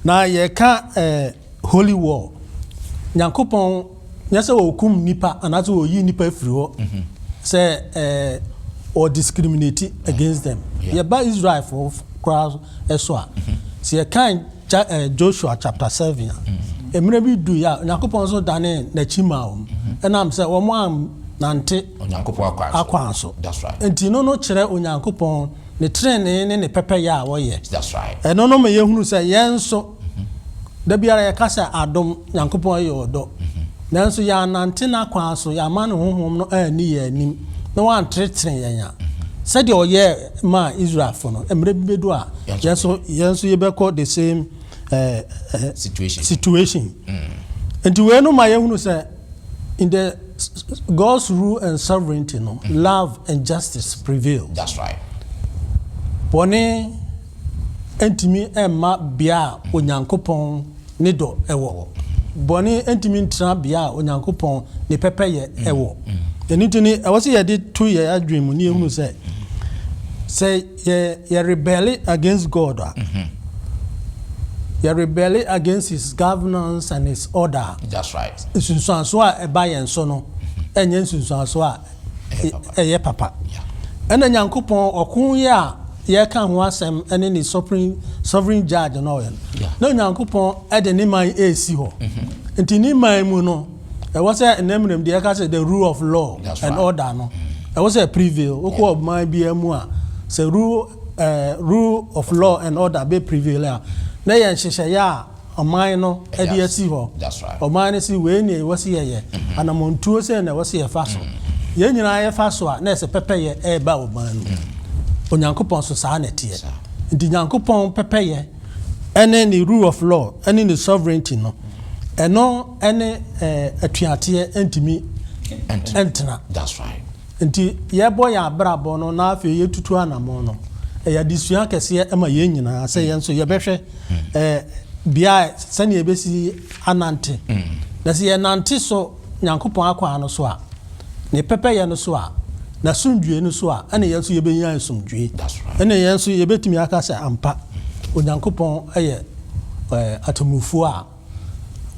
Na yɛka eh, holy war. Nyankopɔn nyɛ sɛ ɔkum nipa anaasɛ ɔyi nipa firi hɔ mhm. sɛ eh, ɔ discriminate against them. Yɛba Israelfoɔ koraa so a, mhm. sɛ yɛkan eh, Joshua chapter 7 a, mhm. mmerɛ bi du yɛ a Onyankopɔn nso dane n'akyi maa wɔn ɛnam sɛ wɔn anante akwan so. Nti no no kyerɛ Onyankopɔn ne trenee ne ne pɛpɛyɛ a ɔyɛ. Ɛno no ma yɛhunu sɛ yɛn nso, da biara yɛka sɛ adom, Nyankopɔn yɛ ɔdɔ. Nanso yɛannante n'akwan so, yɛamma ne honhom no anni yɛn anim na wantretre yɛn a, sɛdeɛ ɔyɛɛ maa Israelfo no, mmerɛ bi bɛdu a, yɛn nso yɛn nso yɛbɛkɔ the same eh, eh, situation. Nti wei no ma yɛhunu sɛ in the God's rule and sovereignty no, mm. love and justice prevail. That's right. Bɔne ntumi mma bea a Onyankopɔn ne dɔ wɔ. Bɔne ntumi ntena bea a Onyankopɔn ne pɛpɛyɛ mm. wɔ. Mm. Ɛno nti no, ɛwɔ sɛ yɛde to yɛn adwene mu ne yɛhunu sɛ sɛ yɛ yɛ rebel against God a, mm-hmm. yɛ rebel against his governance and his order. That's right. Nsunsuanso a ɛba yɛn so no, ɛnyɛ nsunsuanso a ɛyɛ papa. Ɛna Nyankopɔn ɔko yi a yɛka ho asɛm ɛne ne sovereign sovereign judge no ɔyɛ no. Na Onyankopɔn ɛde ne man ɛresi hɔ. Mm-hmm. Nti ne man mu no, ɛwɔ sɛ nnɛ mmerɛ mu deɛ yɛka sɛ the rule of law and order no ɛwɔ sɛ prevail. Wokɔ ɔman biara mu a sɛ rule eh, rule of law and order bɛ prevail a na yɛ nhyehyɛeɛ a ɔman no de asi hɔ. Ɔman no si wei ne ɛwɔ sɛ yɛyɛ, mm-hmm. anammɔntuo sɛ na ɛwɔ sɛ yɛfa so. Mm-hmm. Yɛn nyinaa yɛfa so a na ɛsɛ pɛpɛyɛ ɛreba ɔman no mu. Mm-hmm. Onyankopɔn so saa na ɛteɛ. Nti Nyankopɔn pɛpɛyɛ ɛne ne rule of law ɛne ne sovereignty no ɛno ɛne atuateɛ ntumi ntena. Nti yɛbɔ yɛn abrabɔ no na afei yɛtutu anammɔn no, ɛyɛ adesua kɛseɛ ma yɛn nyinaa sɛ yɛn nso yɛbɛhwɛ bea sɛnea yɛbɛsi anante. Na sɛ yɛnante so Nyankopɔn akwan no so a, ne pɛpɛyɛ no so a, n'asomdwoe no so a, ɛne yɛn nso yɛbɛnya asomdwoe. Ɛne yɛn nso yɛbɛtumi aka sɛ ampa Onyankopɔn yɛ atemmufoɔ a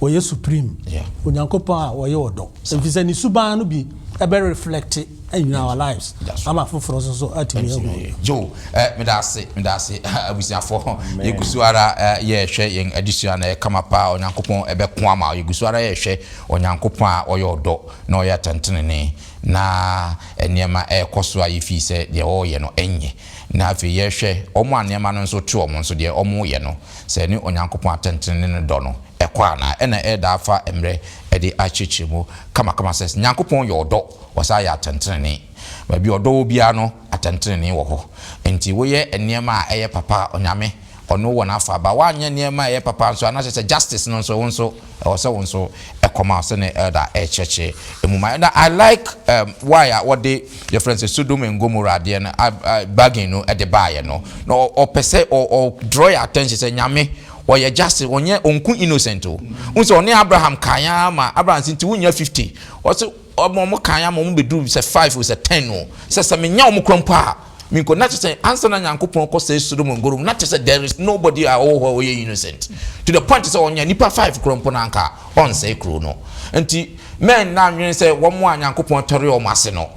wɔyɛ supreme, Onyankopɔn a ɔyɛ ɔdɔ. Efisɛ ne suban no bi ɛbɛ reflect in our lives ama foforɔ nso so atumi ahu. Joe, eh, meda ase, meda ase, abusuafoɔ. Yɛgu so ara eh, yɛrehwɛ yɛn adesua na ɛkama paa. Onyankopɔn ɛbɛko ama. Yɛgu so ara yɛrehwɛ Onyankopɔn a ɔyɛ ɔdɔ na ɔyɛ atɛntenenee na nneɛma ɛrekɔ so a yɛfii sɛ deɛ ɔreyɛ no ɛnyɛ. Na afei yɛrehwɛ wɔn a nneɛma no nso to wɔn nso deɛ wɔreyɛ no, sɛ ɛne Onyankopɔn atɛntrenee ne dɔ no kɔ anaa. Ɛna ɛreda afa mmerɛ de akyerɛkyerɛ mu kamakama sɛ Nyankopɔn yɛ ɔdɔ, ɔsan yɛ atɛntrenee. Baabi a ɔdɔ wɔ biara no, atɛntrenee wɔ hɔ. Enti woyɛ nneɛma a ɛyɛ papa a, Onyame ɔno wɔ n'afa. But woanyɛ nneɛma a ɛyɛ papa nso a, na kyerɛ sɛ justice no nso, wo nso ɛwɔ sɛ wo nso ɛkɔma wo sɛnea elder ɛrekyerɛkyerɛ emu ma. Na I like um, why a wɔde yɛfrɛ no sɛ Sodom and Gomorrah adeɛ no bargain no ɛde baayɛ no. Na ɔpɛ sɛ ɔ draw your attention sɛ Nyame ɔyɛ justice, ɔnyɛ ɔnku innocent o. Wohu sɛ ɔne Abraham kan ara ma Abraham sɛ nti wonya 50. Ɔsɛ ɔma ɔmo kan ama ɔmo bɛduru sɛ 5 o sɛ 10 o. Sɛ sɛ menya ɔmo kora mpo a Menkɔ. Na kyerɛ sɛ ansa na Nyankopɔn kɔ sɛe Sodom and Gomorrah, na kyerɛ sɛ there is nobody a ɔwɔ hɔ a ɔyɛ innocent. To the point sɛ ɔnya nipa five koraa mpo no anka ɔnsɛe kuro no. Nti men na nwene sɛ wɔn a Nyankopɔn tɔre wɔn ase no,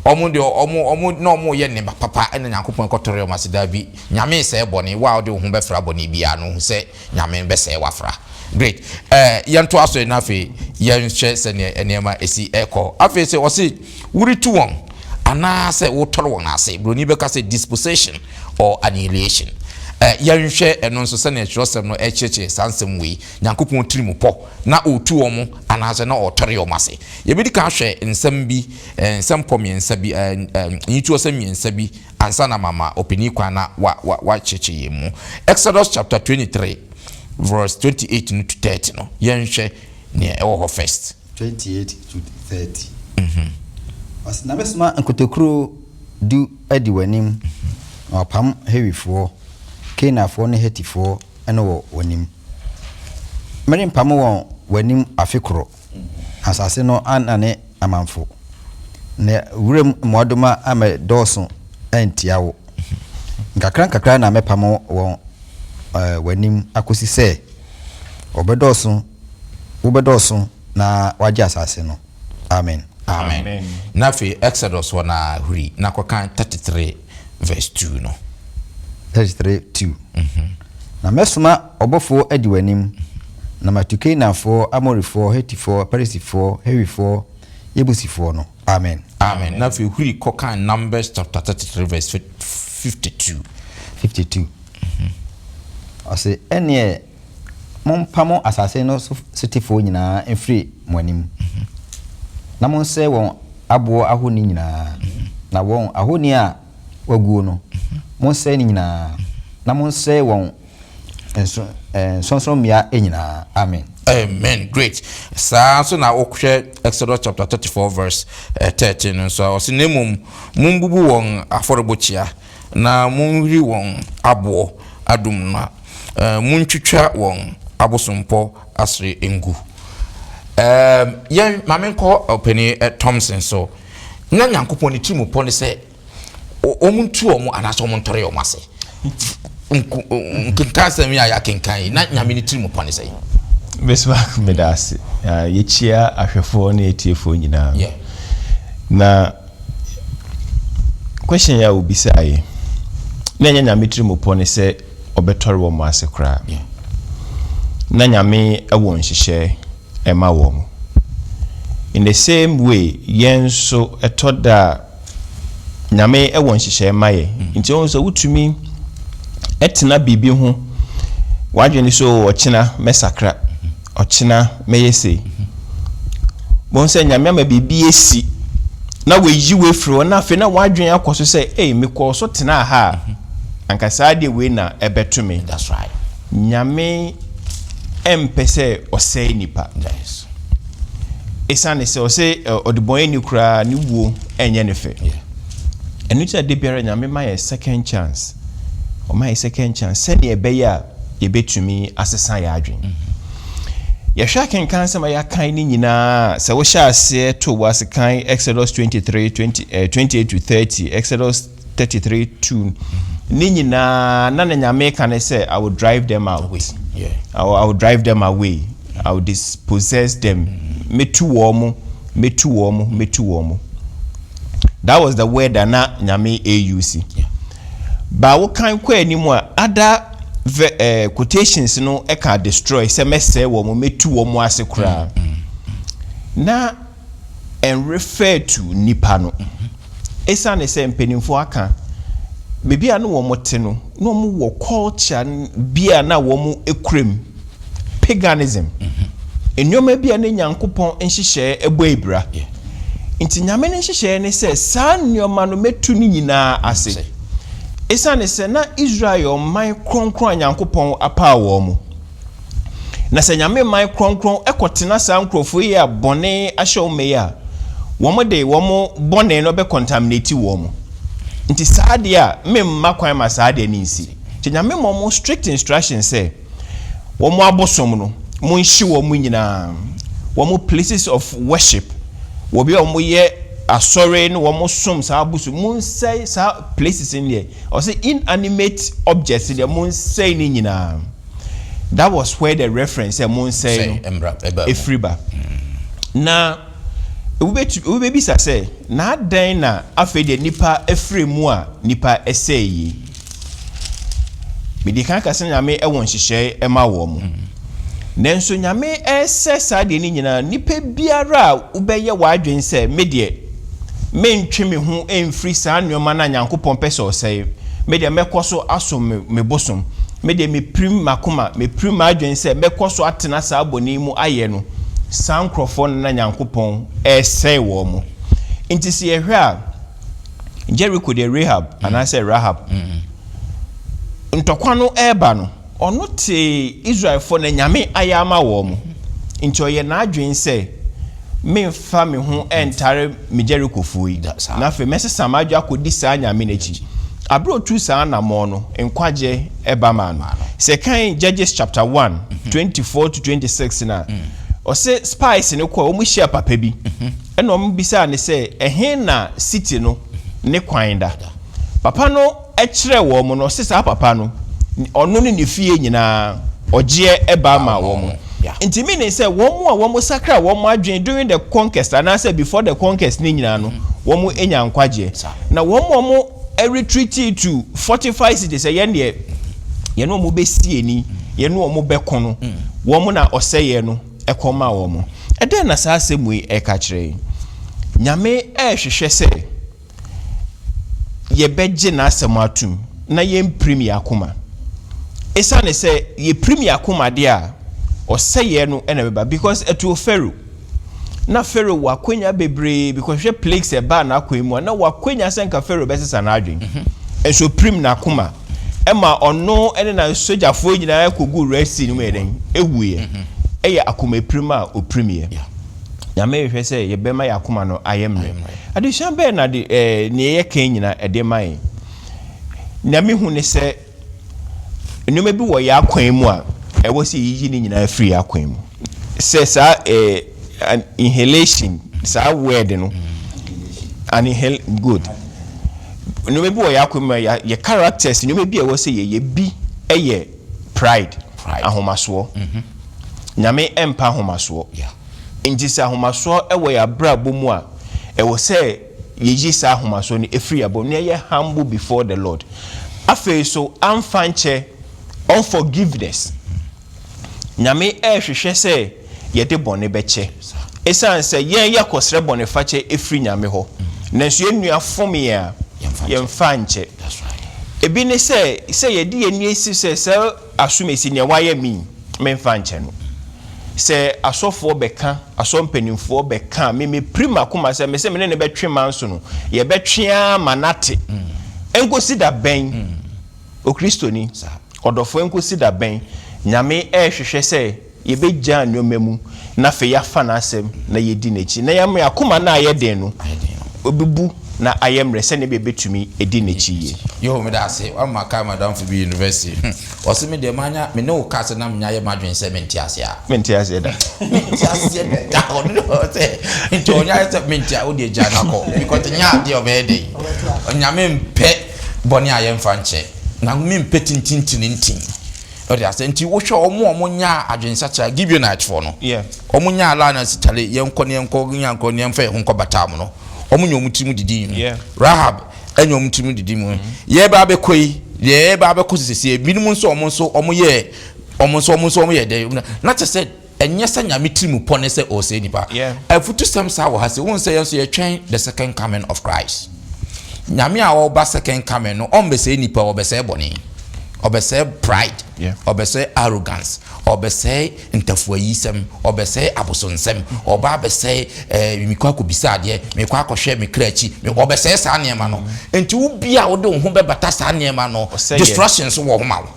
Wɔn deɛ wɔn wɔn na wɔreyɛ nneɛma papa ɛna Nyankopɔn kɔtɔre wɔn ase daabi. Nyame resɛe bɔne, wo a wode wo ho bɛfra bɔne biara no hu sɛ Nyame bɛsɛe wafra. Great. Ɛɛ yɛntoa so na afei yɛnhwɛ sɛdeɛ nneɛma esi ɛkɔ. Afei sɛ ɔse woretu wɔn anaasɛ wotɔre wɔn ase, buroni bɛka sɛ dispossession or annihilation. Ɛɛ yɛnhwɛ ɛno nso sɛdeɛ twerɛsɛm no ɛkyerɛkyerɛ saa nsɛm wei. Nyankopɔn tirim pɔ na ɔretu wɔn anaasɛ na ɔretɔre wɔn ase. Yɛbɛdi kan ahwɛ nsɛm bi, nsɛmpɔ mmiɛnsa bi, ɛɛ nyituosɛm mmiɛnsa bi ansa na mama ɔpanin kwan na wa wa wakyerɛkyerɛ yɛn mu. Exodus chapter 23 verse 28 no to 30 no, yɛnhwɛ nea ɛwɔ hɔ first. 28 to 30. Ɔse, Na mɛsoma nkotokuro du adi w'anim, na wɔapam Hewifoɔ, Kanaanfoɔ ne Hetifoɔ no wɔ w'anim. Merempamo wɔn w'anim afe koro, na asase no annane amamfo, na wuram mmoadoma ammɛdɔɔso antia wo. Nkakrankakra na mɛpamo wɔn w'anim akosi sɛ wɔbɛdɔɔso, wobɛdɔɔso na woagye asase no. Amen. Amen. Na afei Exodus hɔ no ara huri na kɔkan 33 verse 2 no. 33 2 Na mɛsoma ɔbɔfoɔ adi w'anim, na matu Kanaanfoɔ, Amorifoɔ, Hetifoɔ, Perisifoɔ, Hewifoɔ, Yebusifoɔ no. Amen. Amen. Na afei huri kɔkan Numbers chapter 33 verse 52. 52 Ɔse, Ɛnneɛ mompamo asase no so sotefoɔ nyinaa mfiri mo anim, na monsɛe wɔn aboɔ ahoni nyinaa, na wɔn ahoni a wɔaguo no, monsɛe ne nyinaa, na monsɛe wɔn nsonsommea nyinaa. Amen. Amen. Great. Saa nso na wohwɛ Exodus chapter 34 verse 13 no nso a ɔse na mmom mombubu wɔn afɔrebɔkyia na monhwiri wɔn aboɔ adum na montwitwa wɔn abosompɔ asere ngu. Yɛn ma menkɔ ɔpanin Thompson so. Na Nyankopɔn ne tirimupɔ ne sɛ wɔn ntu wɔn anaasɛ wɔn ntɔre wɔn ase. Nkenkan asɛm yi a yɛakenkan yi, na Nyame ne tirimupɔ ne sɛ. Bismarck meda ase. Yɛkyia ahwɛfoɔ ne atiefoɔ nyinaa. Na question yi a wobisaa yi, na ɛnyɛ Nyame tirimupɔ ne sɛ ɔbɛtɔre wɔn ase koraa. Na Nyame wɔ nhyehyɛɛ ɛma wɔn. In the same way, yɛn nso ɛtɔ da a Nyame wɔ nhyehyɛɛ ma yɛn. Nti wohu sɛ wotumi tena biribi ho, w'adwene sɛ oh ɔkyena mɛsakra, ɔkyena mɛyɛ sei. Bohu sɛ Nyame ama biribi asi na wayi wo afiri hɔ na afei na w'adwene akɔ so sɛ ei mekɔɔ so tenaa ha a, anka saa adeɛ wei na ɛbɛto me. That's right. Nyame ɛmpɛ sɛ ɔsɛe nipa. Yes. Esiane sɛ ɔse ɔdebɔneyɛni koraa ne wuo ɛnyɛ ne fɛ. Ɛno nti na da biara Nyame ma yɛn second chance. Ɔma yɛn second chance sɛnea ɛbɛyɛ a yɛbɛtumi asesa yɛn adwene. Yɛhwɛ akenkan nsɛm a yɛakan no nyinaa a, sɛ wohyɛ aseɛ to wo ase kan Exodus 23, 20, eh, 28 to 30, Exodus 33, 2, ne nyinaa na na Nyame ka ne sɛ, I will drive them out. Yeah. I will drive them away. I will dispossess them. Metu wɔn mo, metu wɔn mo, metu wɔn mo. That was the word a na Nyame use. Yeah. Ba wo kan kɔ anim a, other ve eh, quotations no ɛka destroy sɛ mɛsɛe wɔn mo, metu wɔn mo ase koraa. Na and refer to nipa no. Esiane sɛ mpanimfoɔ aka, baabi a na wɔn te no, na wɔn wɔ culture bi a na wɔn kura mu, paganism. Nneɛma bi a ne Nyankopɔn nhyehyɛɛ bɔ abira. Nti Nyame ne nhyehyɛɛ ne sɛ saa nneɛma no mɛtu ne nyinaa ase. Esiane sɛ na Israel yɛ ɔman kronkron a Nyankopɔn apaw wɔn mu. Na sɛ Nyame man krɔnkrɔn kɔtena saa nkorɔfoɔ yi a bɔne ahyɛ wɔn ma yi a, wɔn de wɔn bɔne no bɛ contaminate wɔn. Nti saa adeɛ a, me mma kwan ma saa adeɛ no nsi. Nti Nyame ma wɔn strict instruction sɛ, wɔn abosom no, mo nhye wɔn nyinaa, wɔn places of worship, wɔ bia wɔn yɛ asɔre ne wɔn som saa abosom, mo nsɛe saa places no deɛ, ɔse inanimate objects deɛ mo nsɛe ne nyinaa. That was where the reference sɛ monsɛe no ɛfiri ba. Na Obi bɛbisa sɛ, 'Na adɛn na afei deɛ nnipa afiri mu a nnipa sɛe yi? Medi kan ka sɛ Nyame wɔ nhyehyɛe ma wɔn. Nanso Nyame resɛ saa deɛ no nyinaa, nipa biara a wobɛyɛ w'adwene sɛ me deɛ mentwe me ho mfiri saa nneɛma no a Nyankopɔn pɛ sɛ ɔsɛe, me deɛ mɛkɔ so asom me bosom, me deɛ mepirim m'akoma, mepirim m'adwene sɛ mɛkɔ so atena saa bɔne yi mu ayɛ no, saa nkorɔfoɔ no na Nyankopɔn resɛe wɔn. Nti sɛ yɛhwɛ a, Jericho deɛ Rahab anaasɛ Rahab ntɔkwa no reba no, ɔno tee Israelfoɔ na Nyame ayɛ ama wɔn, nti ɔyɛ n'adwene sɛ memfa me ho ntare me Jerichofoɔ yi, na afei mɛsesa m'adwene akɔdi saa Nyame no akyi. Aberɛ a ɔtuu saa anammɔn no, nkwagyeɛ ba maa no. Sɛ yɛkan Judges chapter 1, 24 to 26 no a, ɔse spies no kɔɔ, wɔn hyiaa papa bi. Ɛnna wɔbisaa no sɛ, Ɛhe na city no ne kwan da? Papa no kyerɛɛ wɔn no, ɔse saa papa no, ɔno ne ne fie nyinaa, ɔgyeɛ ba maa wɔn. Nti meaning sɛ wɔn a wɔsakra wɔn adwene during the conquest anaasɛ before the conquest no nyinaa no, wɔn nya nkwagyeɛ. Na wɔn a wɔn retreatii to fortified city sɛ yɛn deɛ yɛne wɔn bɛsi ani, yɛne wɔn bɛko no, wɔn na ɔsɛeɛ no kɔ ma wɔn. Ɛdɛn na saa asɛm wei reka kyerɛ yɛn? Nyame rehwehwɛ sɛ yɛbɛgye n'asɛm atom na yɛmpirim yɛn akoma. Esiane sɛ yɛpirim yɛn akoma deɛ a, ɔsɛeɛ no na ɛbɛba because ɛtoo Pharaoh. Na Pharaoh wɔ akwanya bebree because hwɛ plagues ɛbaa n'akwan mu a, na wɔ akwanya sɛ nka Pharaoh bɛsesa n'adwene. Nso opirim n'akoma. Ɛma ɔno ne n'asogyafoɔ nyinaa kɔguu Red Sea no mu yɛ dɛn? Ɛwuiɛ. Ɛyɛ akomapirim a ɔpirimiiɛ. Nyame rehwɛ sɛ yɛbɛma yɛn akoma no ayɛ mmerɛ. Adesua bɛn na de, ɛɛ, nea yɛka yi nyinaa ɛde ma yɛn? Nea mehu ne sɛ, nneɛma bi wɔ yɛn akwan mu a ɛwɔ sɛ yɛyiyi ne nyinaa firi yɛn akwan mu. Sɛ saa ɛɛ, inhalation, saa word no, an inhale, good. Nneɛma bi wɔ yɛn akwan mu a yɛ characters, nneɛma bi a ɛwɔ sɛ yɛyɛ bi yɛ pride, ahomasoɔ. Mhm. Nyame mpa ahomasoɔ. Nti sɛ ahomasoɔ wɔ yɛn abrabɔ mu a, ɛwɔ sɛ yɛyi saa ahomasoɔ no firi yɛn abrabɔ mu na yɛyɛ humble before the Lord. Afei so amfa nkyɛ, unforgiveness. Nyame rehwehwɛ sɛ yɛde bɔne bɛkyɛ. Esiane sɛ yɛn yɛkɔsrɛ bɔnefakyɛ firi Nyame hɔ, nanso yɛn nua fom yɛn a, yɛmfa nkyɛ. Ebi ne sɛ, sɛ yɛde yɛn ani asi sɛ saa asomasi, nea wayɛ me yi, memfa nkyɛ no. Sɛ asɔfoɔ bɛka, asɔre mpanimfoɔ bɛka a, me mepirim m'akoma sɛ mese me ne no bɛtwe manso no, yɛbɛtwe ara ma no ate. Ɛnkɔsi da bɛn? Okristoni ɔdɔfo enkosi da bɛn? Nyame rehwehwɛ sɛ yɛbɛgyaa nnoɔma mu na afei yɛafa n'asɛm na yɛdi n'akyi na yɛama yɛn akoma no a ayɛ den no abubu na ayɛ mmerɛ sɛdeɛ ɛbɛyɛ yɛbɛtumi adi n'akyi yie. Yoo meda ase wama makae madamfo bi university ɔse me deɛ manya me ne wo ka sɛ na menya yɛ madwene sɛ mente aseɛ a. Mente aseɛ da. Mente aseɛ da ɔno sɛ nti ɔnya yɛ sɛ mente a wodeɛ gya no akɔ because nyɛ adeɛ ɔbɛyɛ dɛn Nyame mpɛ bɔne a yɛmfa nkyɛ, na mempɛ tintintinintin. Ɔde asɛ nti wohwɛ wɔn a wɔn nyaa adwensakyera Gibeonitefoɔ no, wɔn nyaa laa na sitale yɛnkɔ ne yɛnkɔ yɛnkɔ ne yɛmfa yɛn ho nkɔ bataa mu no, wɔn nyɛ wɔn tirim didi mu. Rahab ɛnyɛ wɔn tirim didi mu. Yɛba abɛkɔ yi, deɛ yɛba abɛkɔ sisi ebinom nso wɔn nso wɔn yɛ wɔn nso wɔn nso wɔn yɛ dɛ na kyɛ sɛ Ɛnyɛ sɛ Nyame tirimupɔ ne sɛ ɔresɛe nipa. Afutusɛm saa wɔ ha sei, wohu sɛ yɛn nso yɛtwɛn the second coming of Christ. Nyame a ɔreba second coming no, ɔmmɛsɛe nipa, ɔbɛsɛe bɔne. Ɔbɛsɛe pride, ɔbɛsɛe arrogance, ɔbɛsɛe ntafuayisɛm, ɔbɛsɛe abosonsɛm, ɔba abɛsɛe eh, mekɔ akɔbisa adeɛ, mekɔ akɔhwɛ me kra akyi, ɔbɛsɛe saa nneɛma no. Nti wo bi a wode wo ho bɛbata saa nneɛma no, destruction nso wɔ ho ma wo.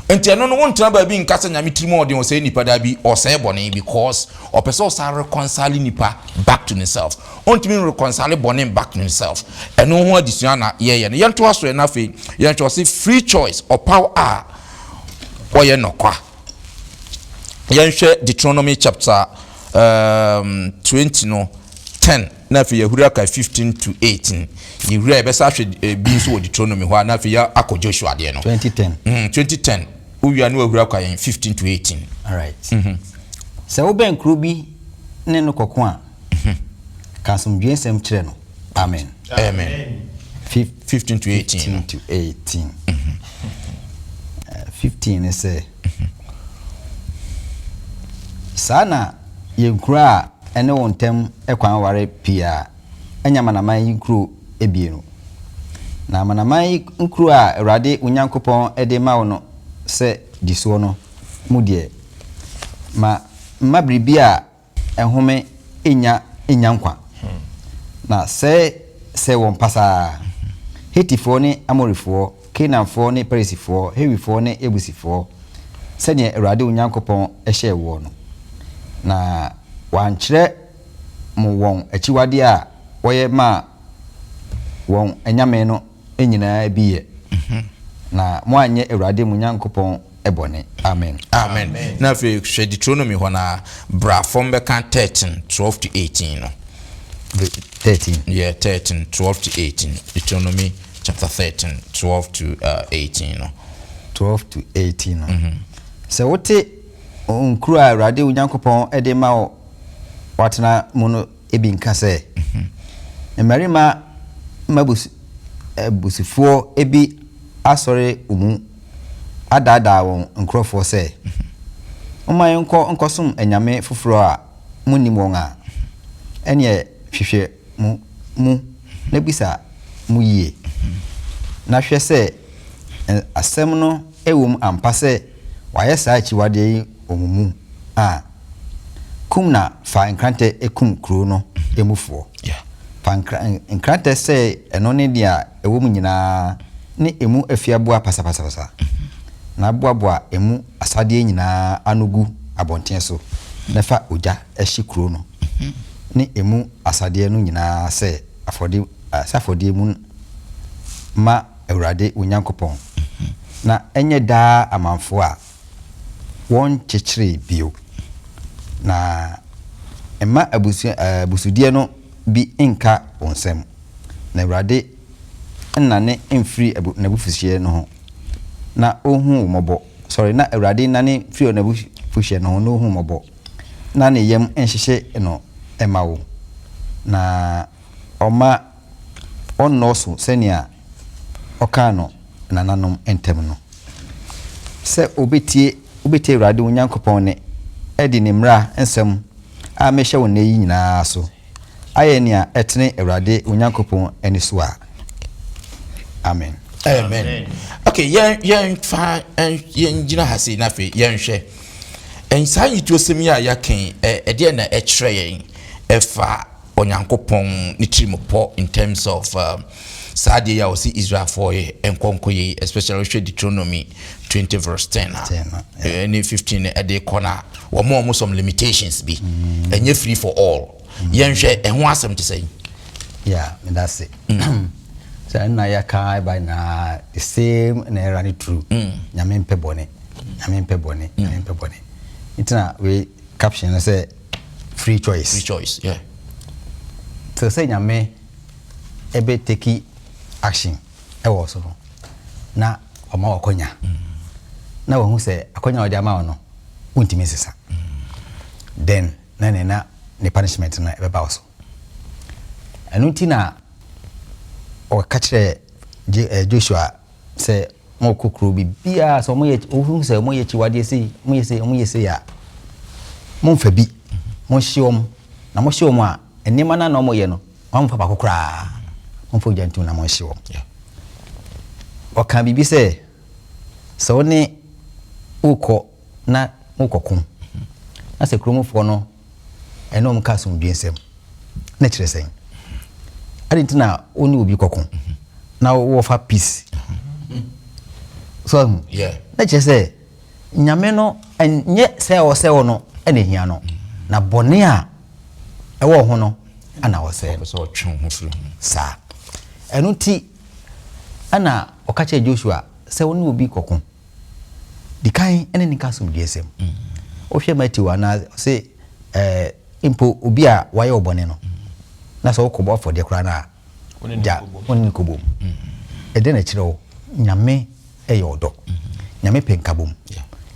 Nti ɛno no wontena baabi nka sɛ Nyame tirim ɔden ɔsɛe nipa daabi ɔsɛe bɔne because ɔpɛ sɛ ɔsan reconcile nipa back to ne self ɔntumi nreconcile bɔne back to himself ɛno ho adesua na yɛyɛ no yɛntoa so ɛna afei yɛnhwɛ ɔse free choice ɔpaw a ɔyɛ nɔkwa yɛnhwɛ Deuteronomy chapter um, 20 no 10 Na afei yɛahuri aka 15 to 18. Yɛhuri a yɛbɛsa ahwɛ eh, bi nso wɔ Deuteronomy hɔ a na afei yɛakɔ Joshua deɛ no. 2010. 2010. Wowia ne wahuri akɔ yɛn 15 to 18. All right. Mm -hmm. Sɛ wobɛn kuro bi ne no kɔko a, mm -hmm. Ka asomdwoe nsɛm kyerɛ no. Amen. Amen. 15 to 18. 15 to 18. 15 ne sɛ, Saa na yɛ nkuro a ɛne wo ntam kwan ware pii a ɛnyɛ amanaman yi nkuro abien. Na amanaman yi nkuro a Awurade wo Nyankopɔn de rema wo no sɛ di soɔ no mu deɛ, ma mma biribi a ɛhome nnya nnya nkwa, na sɛe sɛe wɔn pasaa, Hetifoɔ ne Amorifoɔ, Kanaanfoɔ ne Perisifoɔ, Hewifoɔ ne Yebusifoɔ, sɛdeɛ Awurade wo Nyankopɔn hyɛɛ woɔ no. Na wankyerɛ mo wɔn akyiwadeɛ a wɔyɛ maa wɔn anyame no nyinaa bi yɛ, na moanyɛ Awurade mo Nyankopɔn bɔne. Amen. Amen. Na afei hwɛ Deuteronomy hɔ na bra fam bɛka 13, 12 to 18 no. 13. Yeah, 13, 12 to 18. Deuteronomy chapter 13, 12 to uh, 18 no. 12 to 18 no. Mm -hmm. Sɛ wote nkuro a Awurade wo Nyankopɔn de ma wo watena mu no bi nka sɛ, Mmarima mmabusufoɔ bi asɔre wo mu adaadaa wɔn nkurɔfoɔ sɛ, 'Momma yɛnkɔ nkɔsom anyame foforɔ a monnim wɔn' a, ɛnneɛ hwehwɛ mo mu na bisa mu yie, na hwɛ sɛ asɛm no wom ampa sɛ wɔayɛ saa akyiwadeɛ yi wɔ mo mu a. Kum na fa nkrantɛ kum kuro no mufoɔ. Fa nkrantɛ sɛe ɛno ne deɛ ɛwɔ mu nyinaa ne emu afiaboa pasapasapasa, na boaboa emu asadeɛ nyinaa ano gu abɔnten so, na fa ogya hye kuro no ne emu asadeɛ no nyinaa sɛ afɔdeɛ mu ma Awurade wo Nyankopɔn, na ɛnyɛ daa amamfo a wɔnkyekyeree bio. Na mma abusua abusudeɛ no bi nnka wo nsam, na Awurade nnane mfiri abu n'abufuhyeɛ no ho, na ɔnhu wo mmɔbɔ. Sorry, na Awurade nnane mfiri n'abufuhyeɛ no ho na ɔnhu wo mmɔbɔ, na ne yam nhyehye no mma wo, na ɔmma ɔnnɔɔso sɛnea ɔkaa no nananom ntam no. Sɛ wobetie, wobetie Awurade wo Nyankopɔn nne, adi ne mmara nsɛm a mehyɛ wo nnɛ yi nyinaa so, ayɛ nea ɛtene Awurade wo Nyankopɔn ani so a. Amen. Amen. Okay, yɛn yɛn fa yɛn gyina ha sei na afei yɛn hwɛ. Saa nyituosɛm yi a yɛaka yi, ɛdeɛ na ɛkyerɛ yɛn ɛfa Onyankopɔn ne tirimupɔ in terms of um, saa adeɛ yi a ɔsi Israelfoɔ yɛ nkɔ nkɔ yɛ especially wohwɛ Deuteronomy 20 verse 10 a ɛne 15 ɛde kɔ no a wɔn a wɔn some limitations bi mm. ɛnyɛ free for all mm. yɛnhwɛ ɛho asɛm te sɛ yi. Yeah, meda se. Mm. Sɛ ɛna yɛka ɛba na the same na ɛra ne true. Nyame mpɛ bɔne. Nyame mpɛ bɔne. Nyame mpɛ bɔne. Nti na wei caption no sɛ free choice. Free choice, yeah. Till sɛ Nyame ɛbɛ take action ɛwɔ so no, na ɔma wo akwanya. Na wahu sɛ akwanya a ɔde ama wo no, wontumi nsesa. Then na ne na ne punishment no ɛbɛba wo so. Ɛno nti na ɔka kyerɛ Joshua sɛ Mokɔ kuro bi biara sɛ wɔyɛ wohu sɛ wɔyɛ akyiwadeɛ sei, wɔyɛ sei, wɔyɛ sei a, momfa bi, monhye wɔn. Na mohye wɔn a, nneɛma no a na wɔyɛ no, momfa baako koraa, momfa ogya ntom na monhye wɔn. Ɔka biribi sɛ, sɛ wo ne wokɔ na mokɔko, na sɛ kuromfoɔ no ɛne wɔn ka asomdwoe nsɛm, na kyerɛ sɛn? Adɛn nti na wo ne obi kɔko na wɔfa peace? So ahu? Na kyerɛ sɛ Nyame no nyɛ sɛ ɔsɛ wo no na ehia no, na bɔne a ɛwɔ ho no na ɔsɛ no. Saa. Ɛno nti ɛna ɔka kyerɛ Joshua sɛ wo ne obi kɔko. Di kan ne no ka asomdwoesɛm. Wohwɛ Matthew anaa ɔse ɛɛ mpo obi a wayɛ wo bɔne no, na sɛ wokɔbɔ afɔdeɛ koraa no a, gya wo ne no kɔbom. Ɛdɛn na ɛkyerɛ wo? Nyame yɛ ɔdɔ. Nyame pɛ nkabom.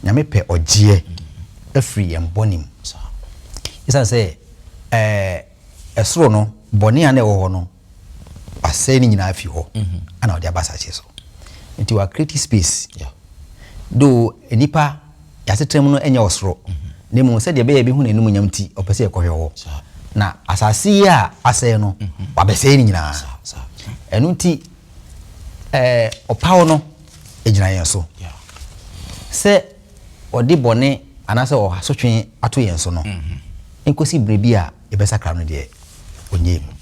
Nyame pɛ ɔgyeɛ afiri yɛn bɔne mu. Ɛsiane sɛ ɛɛ ɛsoro no. Bɔne a na ɛwɔ hɔ no, wasɛe ne nyinaa afi hɔ ana ɔde aba asase so. Nti wa create space. Though nnipa yɛasetena mu no nyɛ ɔsoro, na mmom sɛdeɛ ɛbɛyɛ yɛbɛhu n'animuonyam nti ɔpɛ sɛ yɛkɔhwɛ hɔ. Na asase yi a asɛe no, wabɛsɛe ne nyinaa. Ɛno nti ɛɛ ɔpaw no gyina yɛn so sɛ ɔde bɔne anaasɛ ɔasotwe ato yɛn so no, nkosi berɛ bi a yɛbɛsakra no deɛ, ɔnyɛɛ mu.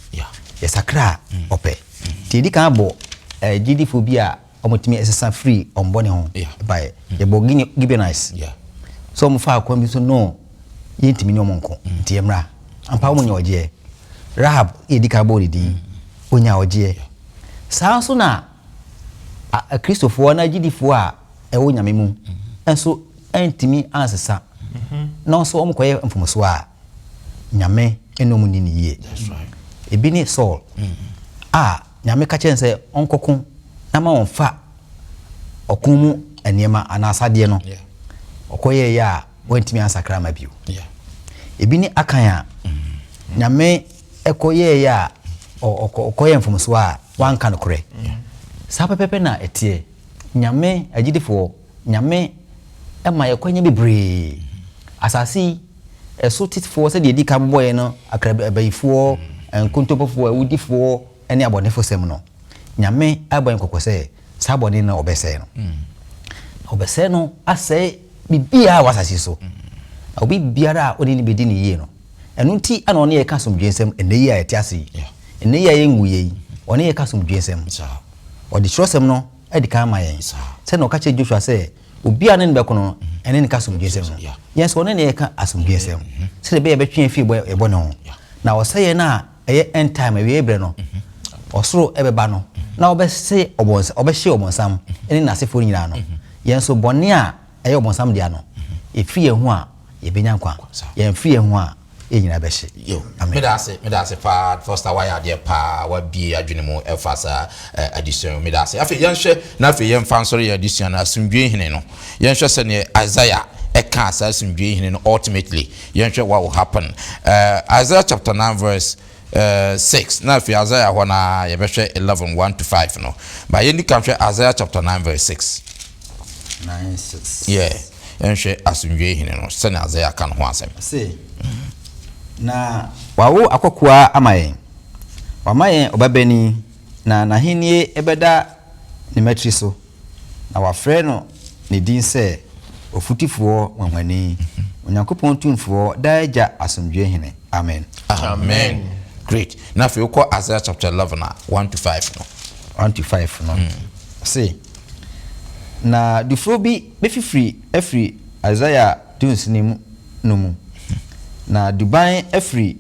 Yɛsakra a, ɔpɛ. Nti yɛdi kan bɔ gyidifoɔ bi a wɔtumi sesa firi wɔn bɔne ho baeɛ. Yɛbɔ Gibeonites sɛ wɔfaa kwan bi so no, yɛntumi ne wɔn nko, nti yɛmmra. Ampa wɔnya ɔgyeɛ. Rahab yɛdi kan bɔɔ ne din, ɔnyaa ɔgyeɛ. Saa nso na Akristofoɔ anaa gyidifoɔ a ɛwɔ Nyame mu nso antumi ansesa na nso wɔkɔyɛ mfomsoɔ a, Nyame ne wɔn nni no yie. Ebi ne Saul a Nyame ka kyerɛ no sɛ ɔnkɔko na ma wɔmfa ɔko mu nneɛma anaa asadeɛ no, ɔkɔyɛeɛ a wantumi ansakra amma bio. Ebi ne Akan a Nyame kɔyɛeɛ a ɔkɔyɛɛ mfomsoɔ a wanka nokorɛ. Saa pɛpɛpɛ na ɛteɛ. Nyame, agyidifoɔ, Nyame ma yɛ kwanya bebree. Asase yi, ɛso tefoɔ sɛdeɛ yɛdi kan bobɔeɛ no, akrabayifoɔ, nkontompofoɔ, awudifoɔ ne abɔnefosɛm no, Nyame abɔ yɛn kɔkɔ sɛ saa bɔne no ɔbɛsɛe no. Na ɔbɛsɛe no asɛe biribiara wɔ asase yi so. Na obi biara a ɔne no bɛdi no yie no, ɛno nti na ɔne yɛn ka asomdwoeɛsɛm ɛnnɛ yi a yɛte ase yi. Ɛnnɛ yi a yɛnwuiɛ yi, ɔne yɛn ka asomdwoeɛsɛm. Ɔde twerɛsɛm no adi kan ama yɛn. Sɛdeɛ ɔka kyerɛɛ Joshua sɛ, Obi a ɔne no bɛko no, ɛne no ka asomdwoeɛsɛm no. Yɛn nso, ɔne na yɛka asomdwoeɛsɛm, sɛdeɛ ɛbɛyɛ yɛbɛtwe yɛn afiri yɛn bɔne ho. Na ɔsɛeɛ no a ɛyɛ end time, awieeɛ berɛ no, ɔsoro bɛba no, na ɔbɛse ɔbɔnsam, ɔbɛhye ɔbonsam ne n'asefoɔ nyinaa no. Yɛn nso, bɔne a ɛyɛ ɔbonsam dea no, ɛfiri yɛn ho a, yɛbɛnya nkwa. Yɛamfiri yɛn ho a, yɛn nyinaa bɛhye. Yo, Amen. meda ase, meda ase paa Foster wayɛ adeɛ paa, wabie adwene mu ɛfa saa eh, adesua yi meda ase. Afei yɛnhwɛ na afei yɛmfa nsɔre yɛn adesua no asomdwoe hene no. Yɛnhwɛ sɛdeɛ Isaiah ɛkaa saa asomdwoe hene no ultimately. Yɛnhwɛ what will happen. Uh, Isaiah chapter 9 verse uh, 6 na afei Isaiah hɔ na yɛbɛhwɛ 11 1 to 5 no. Ba yɛndi kan hwɛ Isaiah chapter 9 verse 6. 9 6. Yeah. Yɛnhwɛ asomdwoe hene no sɛnea Isaiah ka no ho asɛm. Ɔse, Na wɔawo akɔkoaa ama yɛn, wɔama yɛn ɔbabanin, na n'ahennie bɛda ne mmatiri so, na wɔafrɛ no ne din sɛ Ɔfotufoɔ Nwanwani, Onyankopɔn Tumfoɔ, Daa Agya, Asomdwoeɛ Hene. Amen. Amen. Great. Na afei wokɔ Isaiah chapter 11 a, 1 to 5 no. 1 to 5 no, ɔse, Na dufuro bi bɛfifiri afiri Isaiah dunsini mu no mu, na duban afiri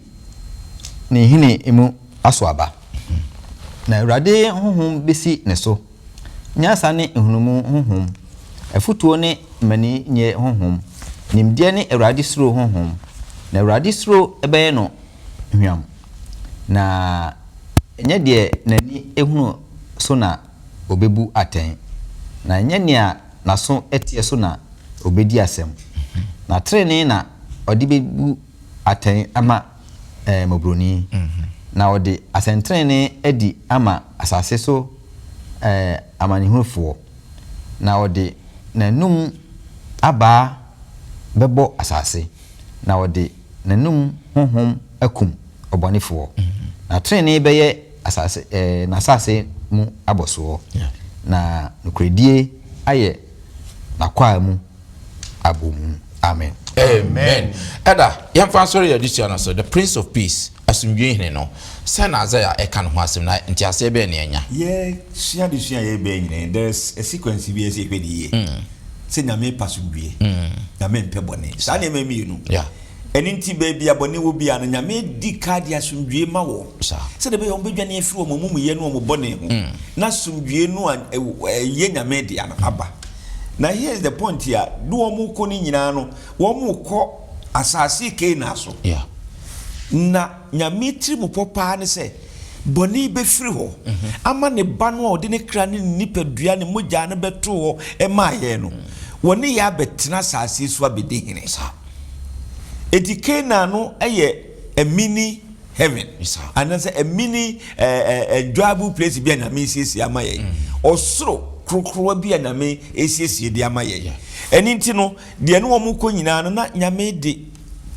ne nhini mu aso aba. Na Awurade honhom bɛsi ne so, nyansa ne nhunumu honhom, afotuo ne mmaninyɛ honhom, nimdeɛ ne Awurade suro honhom. Na Awurade suro bɛyɛ no hwam, na ɛnyɛ deɛ n'ani hunu so na ɔbɛbu atɛn, na ɛnyɛ nea n'aso teɛ so na ɔbɛdi asɛm, na trenee na ɔde bɛbu atɛn ama mmɔborɔni, na ɔde asɛntenenee adi ama asase so amanehunufoɔ, na ɔde n'anom abaa bɛbɔ asase, na ɔde n'anom honhom akum ɔbɔnefoɔ, na trenee bɛyɛ asase, n'asase mu abɔsoɔ, na nokorɛdie ayɛ n'akwaa mu abomu. Amen. Amen. Ɛda, yɛmfa nsɔre yɛn adesua no so, The Prince of Peace, Asomdwoe Hene no. Sɛn na Isaiah ɛka ne ho asɛm, na nteaseɛ bɛn na yɛanya? Yɛsua adesua a yɛreba yi nyinaa, there is a sequence bi a ɛsɛ yɛhwɛ no yie. Sɛ Nyame pɛ asomdwoe, Nyame mpɛ bɔne. Saa nneɛma mmienu. Ɛno nti, baabi a bɔne wɔ biara no, Nyame di ka de asomdwoe ma wɔn, sɛdeɛ ɛbɛyɛ a wɔbɛdwane afiri wɔn amumuyɛ ne wɔn bɔne ho, na asomdwoe no a ɛyɛ Nyame dea no aba. Na here is the point a, ne wɔn rekɔ no nyinaa no, wɔn rekɔ asase Canaan so. Na Nyame tirimupɔ paa ne sɛ, bɔne bɛfiri hɔ ama ne Ba no a ɔde ne kra ne ne nipadua ne mogya no bɛtoo hɔ maa yɛn no, wɔne yɛn abɛtena asase so abɛdi hene. Enti Canaan no yɛ a mini. heaven anaasɛ a mini enjoyable place bi a Nyame esiesie ama yɛn. Ɔsoro korokorowa bi a Nyame esiesie de ama yɛn. Ɛno nti no, deɛ ne wɔn kɔ nyinaa no, na Nyame de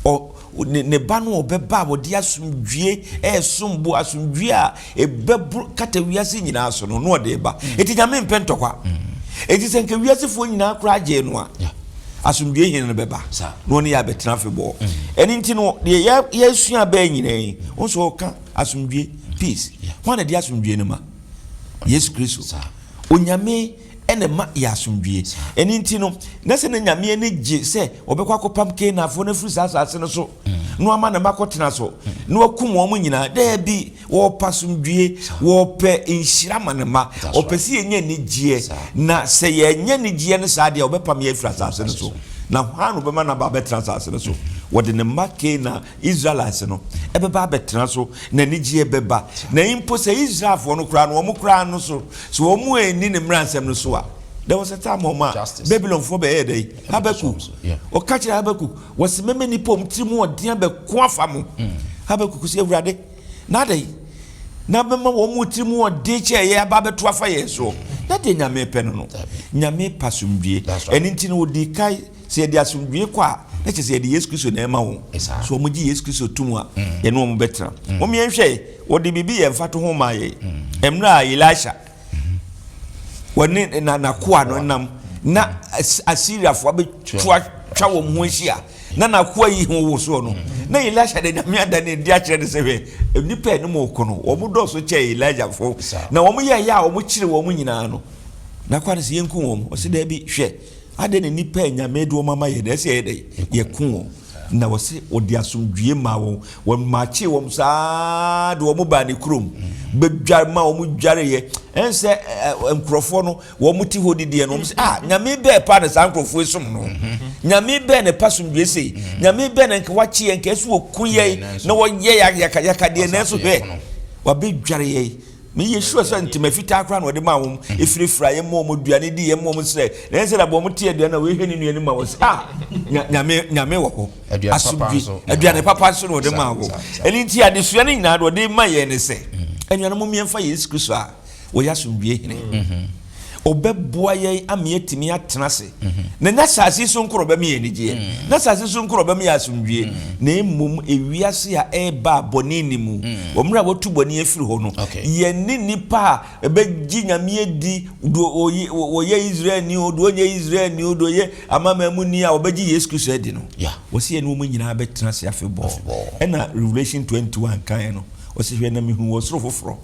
ɔ ne ne ba no ɔbɛba a wɔde asomdwie ɛresom bo, asomdwie a ɛbɛboro kata wiase nyinaa so no, na ɔde ba. Eti Nyame mpɛ ntɔkwa. Eti sɛ nka wiasefoɔ nyinaa koraa gyee no a, asomdwie hene no bɛba na ɔne yɛ abɛtena afebɔɔ. Ɛno nti no, deɛ yɛasua bɛɛ nyinaa yi, wo nso ɔka asomdwie, peace. Hwan na ɛde asomdwie no ma? Yesu Kristo. Onyame ɛna ɛma yɛ asomdwie. Ɛno nti no, na sɛ na Nyame ani gye sɛ ɔbɛkɔ akɔpam Kanaanfoɔ no afiri saa asase no so na wama ne mma akɔtena so na wakum wɔn nyinaa. Daabi, wɔpɛ asomdwie, wɔpɛ nhyira ma ne mma, ɔpɛ sɛ yɛnya anigyeɛ. Na sɛ yɛanya anigyeɛ no saa deɛ, ɔbɛpam yɛn afiri asase no so. Na hwan na ɔbɛma n'aba abɛtena asase no so? Wɔde ne mma Kanaan, Israelites no, ɛbɛba abɛtena so, na anigyeɛ bɛba. Na mpo sɛ Israelfoɔ no koraa no, wɔn koraa no so, sɛ wɔn anni ne mmaransɛm no so a, there was a time wɔn a Babylonfoɔ bɛyɛɛ dɛn? Habakuk. Ɔka kyerɛ Habakuk, wɔsi mɛmɛ nipa wɔn tiri mu ɔden abɛko afa mo. Habakuk sɛ, Awurade, na adɛn na bɛma wɔn mu tiri mu ɔden kyɛ yɛ aba abɛto afa yɛn soɔ? Na deɛ Nyame pɛ no no, Nyame pa asomdwie. Ɛno nti no, wɔdi kae sɛ yɛde asomdwie kɔ a, na kyerɛ sɛ yɛde Yesu Kristo na ɛma wɔn. So wɔn gye Yesu Kristo tom a, yɛne wɔn bɛtena. Wɔn yɛn hwɛ, wɔde biribi yɛ mfatoho maa yɛn. Mmerɛ a Elisha wɔne na n'akoa no nam na Asiriafoɔ abɛtu atwa wɔn ho ahyia na n'akoa yi ho wosoɔ no, na Elisha de Nyame ada ne adi akyerɛ no sɛ, hwɛ, nnipa a ɛne mo ko no, wɔn dɔɔso kyɛn Elijahfoɔ, na wɔn yɛ ɛyɛ a wɔkyere wɔn nyinaa no. N'akoa no sɛ yɛnku wɔn, ɔsɛ daabi, hwɛ, adɛn na nnipa a Nyame de wɔn ama yɛn no, ɛsɛ yɛyɛ dɛn? Yɛko wɔn. Na wɔse wɔde asomdwie maa wɔn, wɔmakyee wɔn saa de wɔn baa ne kurom, bɛdware ma wɔn dwareeɛ. Ɛn sɛ nkurɔfoɔ no wɔn te hɔ didiɛ no, wɔn sɛ, ah, Nyame bɛɛ pa na saa nkurɔfoɔ yi som no, Nyame bɛɛ na ɛpa asomdwie sei, Nyame bɛɛ na nka wakye yɛn, nka ɛso wɔku yɛn na wɔyɛ yakadeɛ, nanso hwɛ, wabɛdware yɛn. Me yɛ sure sɛ ntoma fitaa koraa na ɔde maa wɔn, efirafira yɛn, ma wɔn aduane di, yɛn ma wɔn srɛ. Na ɛnsɛ na wɔn te aduane na wɔhwɛ ne nua no ma wɔn sɛ, ah, nyame nyame wɔ hɔ. Asomdwe, aduane papa nso na ɔde maa wɔn. Ɛno nti adesua no nyinaa de ɔde ma yɛn ne sɛ, anuanom mom yɛmfa Yesu Kristo a ɔyɛ asomdwe hene. Ɔbɛboa yɛn ama yɛatumi atena ase. Na nyɛ asase yi so nko na ɔbɛma yɛn anigyeɛ, na asase so nko na ɔbɛma yɛn asomdwoeɛ, na mmom ewiase a ɛreba a bɔne nni mu, wɔ mmerɛ a wɔatu bɔne afiri hɔ no, yɛne nnipa a ɛbɛgye Nyame adi, deɛ ɔyɛ Israelni o, deɛ ɔnyɛ Israelni o, deɛ ɔyɛ amanamanmuni a ɔbɛgye Yesu Kristo adi no, wɔse yɛne wɔn nyinaa bɛtena ase afebɔɔ. Ɛna Revelation 21 kaeɛ no, ɔse hwɛ na mehuu ɔsoro foforɔ.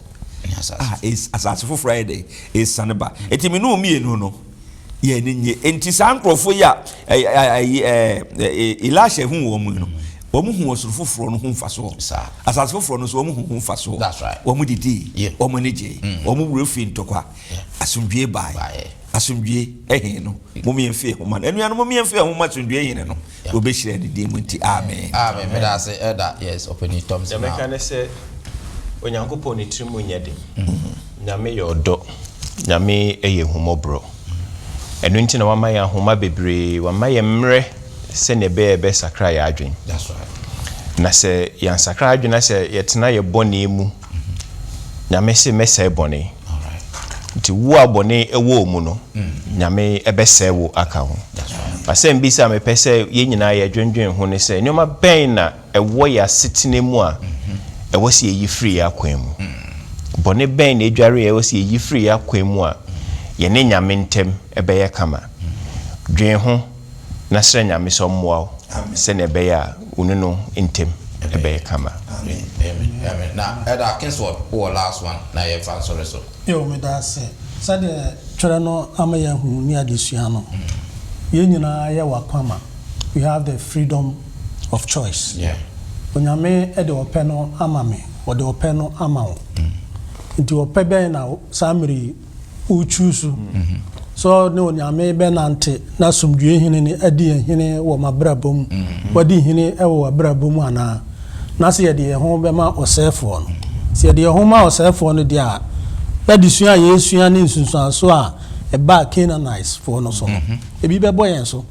A asase foforɔ ayɛ dɛ ɛsiane ba. Enti me ne wɔn mmienu no yɛn ani nye. Enti saa nkurɔfoɔ yi a Elisha hu wɔn mu no, wɔn hu ɔsoro foforɔ no ho mfasoɔ. Asase foforɔ no nso wɔn hu ho mfasoɔ. Wɔn didii, wɔn ani gyee, wɔn werɛ fii ntɔkwa, asomdwoeɛ baeɛ. Asomdwoeɛ hene no, mom yɛmfa yɛn ho ma no. Anuanom, mom yɛmfa yɛn ho ma asomdwoeɛ hene no. Wɔbɛhyira ne din mu nti, amen. Amen. Meda ase, Elder. Yes, Ɔpanin Thompson. Deɛ mɛka ne sɛ, Onyankopɔn ne tirim nyɛ den. Nyame yɛ ɔdɔ. Nyame yɛ ahummɔborɔ. Ɛno nti na wama yɛn ahoma bebree, wama yɛn mmerɛ sɛdeɛ ɛbɛyɛ a yɛbɛsakra yɛn adwene. Na sɛ yɛansakra adwene na sɛ yɛtena yɛn bɔne mu, Nyame se mɛsɛe bɔne. Nti wo a bɔne wɔ wo mu no, Nyame bɛsɛe wo aka ho. M'asɛmbisa a mepɛ sɛ yɛn nyinaa yɛdwendwen ho ne sɛ, nneɛma bɛn na ɛwɔ yɛn asetena mu a ɛwɔ sɛ yɛyi firi yɛn akwan mu? Bɔne bɛn na adware a ɛwɔ sɛ yɛyi firi yɛn akwan mu a yɛne Nyame ntam bɛyɛ kama? Dwen ho na srɛ Nyame sɛ ɔmmoa wo sɛnea ɛbɛyɛ a wo ne no ntam bɛyɛ kama. Amen amen na Elder Kingsford wowɔ last one na yɛmfa nsɔre so. Yo, meda ase. Sɛdeɛ twerɛ no ama yɛahu ne adesua no, yɛn nyinaa yɛ w'akwama, we have the freedom of choice. Onyame de ɔpɛ no ama me, ɔde ɔpɛ no ama wo. Nti ɔpɛ bɛn na saa mmerɛ yi wo choose sɛ ɔne Onyame bɛnante na asomdwoeɛ hene no adi yɛn hene wɔ m'abrabɔ mu, wadi hene wɔ w'abrabɔ mu anaa? Na sɛ yɛde yɛn ho bɛma ɔsɛefoɔ no. Sɛ yɛde yɛn ho ma ɔsɛefoɔ no deɛ a, adesua a yɛresua ne nsunsuansoɔ a ɛbaa Canaanites-foɔ no so no, ebi bɛbɔ yɛn so.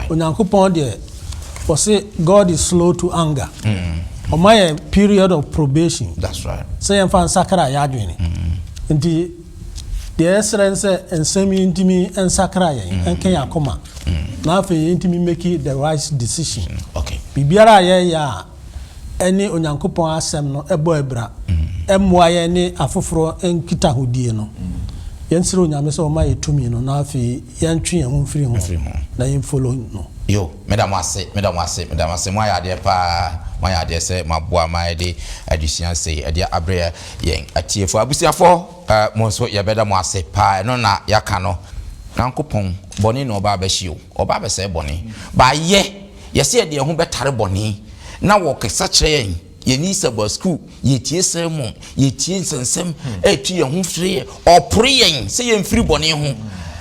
Onyankopɔn deɛ, ɔse God is slow to anger. Ɔma yɛ period of probation. That's right. Sɛ yɛmfa nsakra yɛn adwene. Nti deɛ yɛsrɛ ne sɛ nsɛm yi ntumi nsakra yɛn, ɛnka yɛn akoma. Na afei yɛntumi make the right decision. Biribiara a yɛyɛ a ɛne Onyankopɔn asɛm no bɔ abira, ɛmmoa yɛn ne afoforɔ nkitahodie no, yɛnsrɛ Onyame sɛ ɔmma yɛn tumi no na afei yɛntwe yɛn ho mfiri ho na yɛn follow no. Yo, meda mo ase, meda mo ase, meda mo ase. Moayɛ adeɛ paa, moayɛ adeɛ sɛ moaboa ma yɛde adesua sei ɛde abrɛ yɛn atiefoɔ. Abusuafoɔ, eh, mo nso yɛbɛda mo ase paa. Ɛno na yɛaka no. Nyankopɔn, bɔne na ɔba abɛhye o, ɔba abɛsɛe bɔne. Ba yɛ, yɛsɛ yɛde yɛn ho bɛtare bɔne na wɔkasa kyerɛ yɛn. Yɛnni Sabbath school, yɛtie sermon, yɛtie nsɛnsɛm, ɛtu yɛn ho firi yɛ, ɔpore yɛn sɛ yɛmfiri bɔne ho.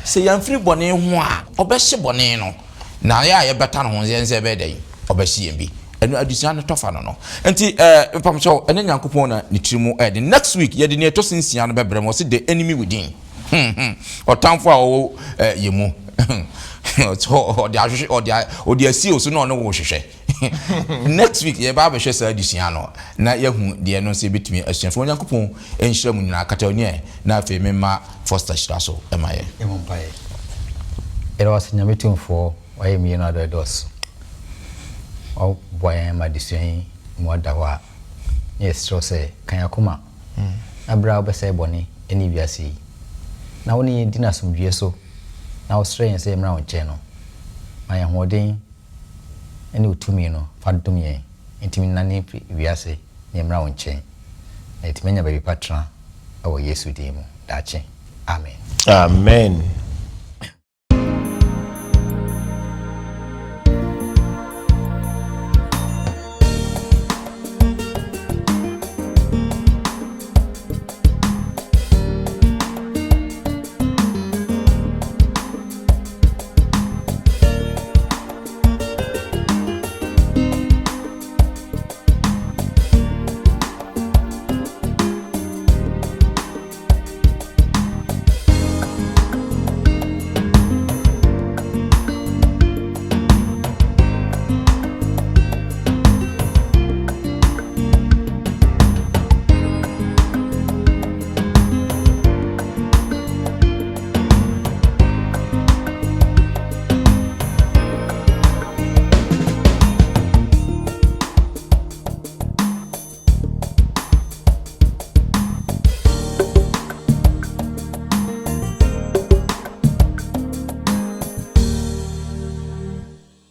Sɛ yɛamfiri bɔne ho a, ɔbɛhye bɔne no, na yɛ a yɛbɛta ne ho yɛn sɛ ɛbɛyɛ dɛn? Ɔbɛhye yɛn bi. Ɛno adesua no tɔfa no no. Nti eh, mpamokyɛw, ɛne Nyankopɔn na ne tiri mu ɛyɛ den. Next week, yɛde nea ɛtɔ so nsia no bɛbrɛ mo, ɔse the enemy within. Hmm, hmm. Ɔtamfo a ɔwɔ eh, yɛn mu. Ɔde ahwehwɛ, ɔde, ɔde asie wo so na ɔne wo hwehwɛ. Next week yɛbɛ abɛhwɛ saa adesua no na yɛahu deɛ ɛno nso yɛbɛtumi asua firi. Onyankopɔn nhyira mo nyinaa. Kata w'ani ɛ na afei memma Foster hyira so ma yɛn. Yɛmmɔ mpaeɛ. Yɛda wo ase Nyame Tumfoɔ, w'ayamyie no adɔe dɔɔso. Woaboa yɛn ama adesua yi mu ada hɔ a, na yɛsrɛ wo sɛ ka yɛn akoma na berɛ a wobɛsɛe bɔne ne wiase yi, na wo ne yɛn di no asomdwoeɛ so na wosrɛ yɛn sɛ yɛmmra wo nkyɛn no, ma yɛn ahoɔden ne wo tumi no fa dom yɛn ntumi nnane mfiri wiase na yɛmmra wo nkyɛn, na yɛatumi anya baabi pa tena wɔ Yesu din mu daakye. Amen. Amen.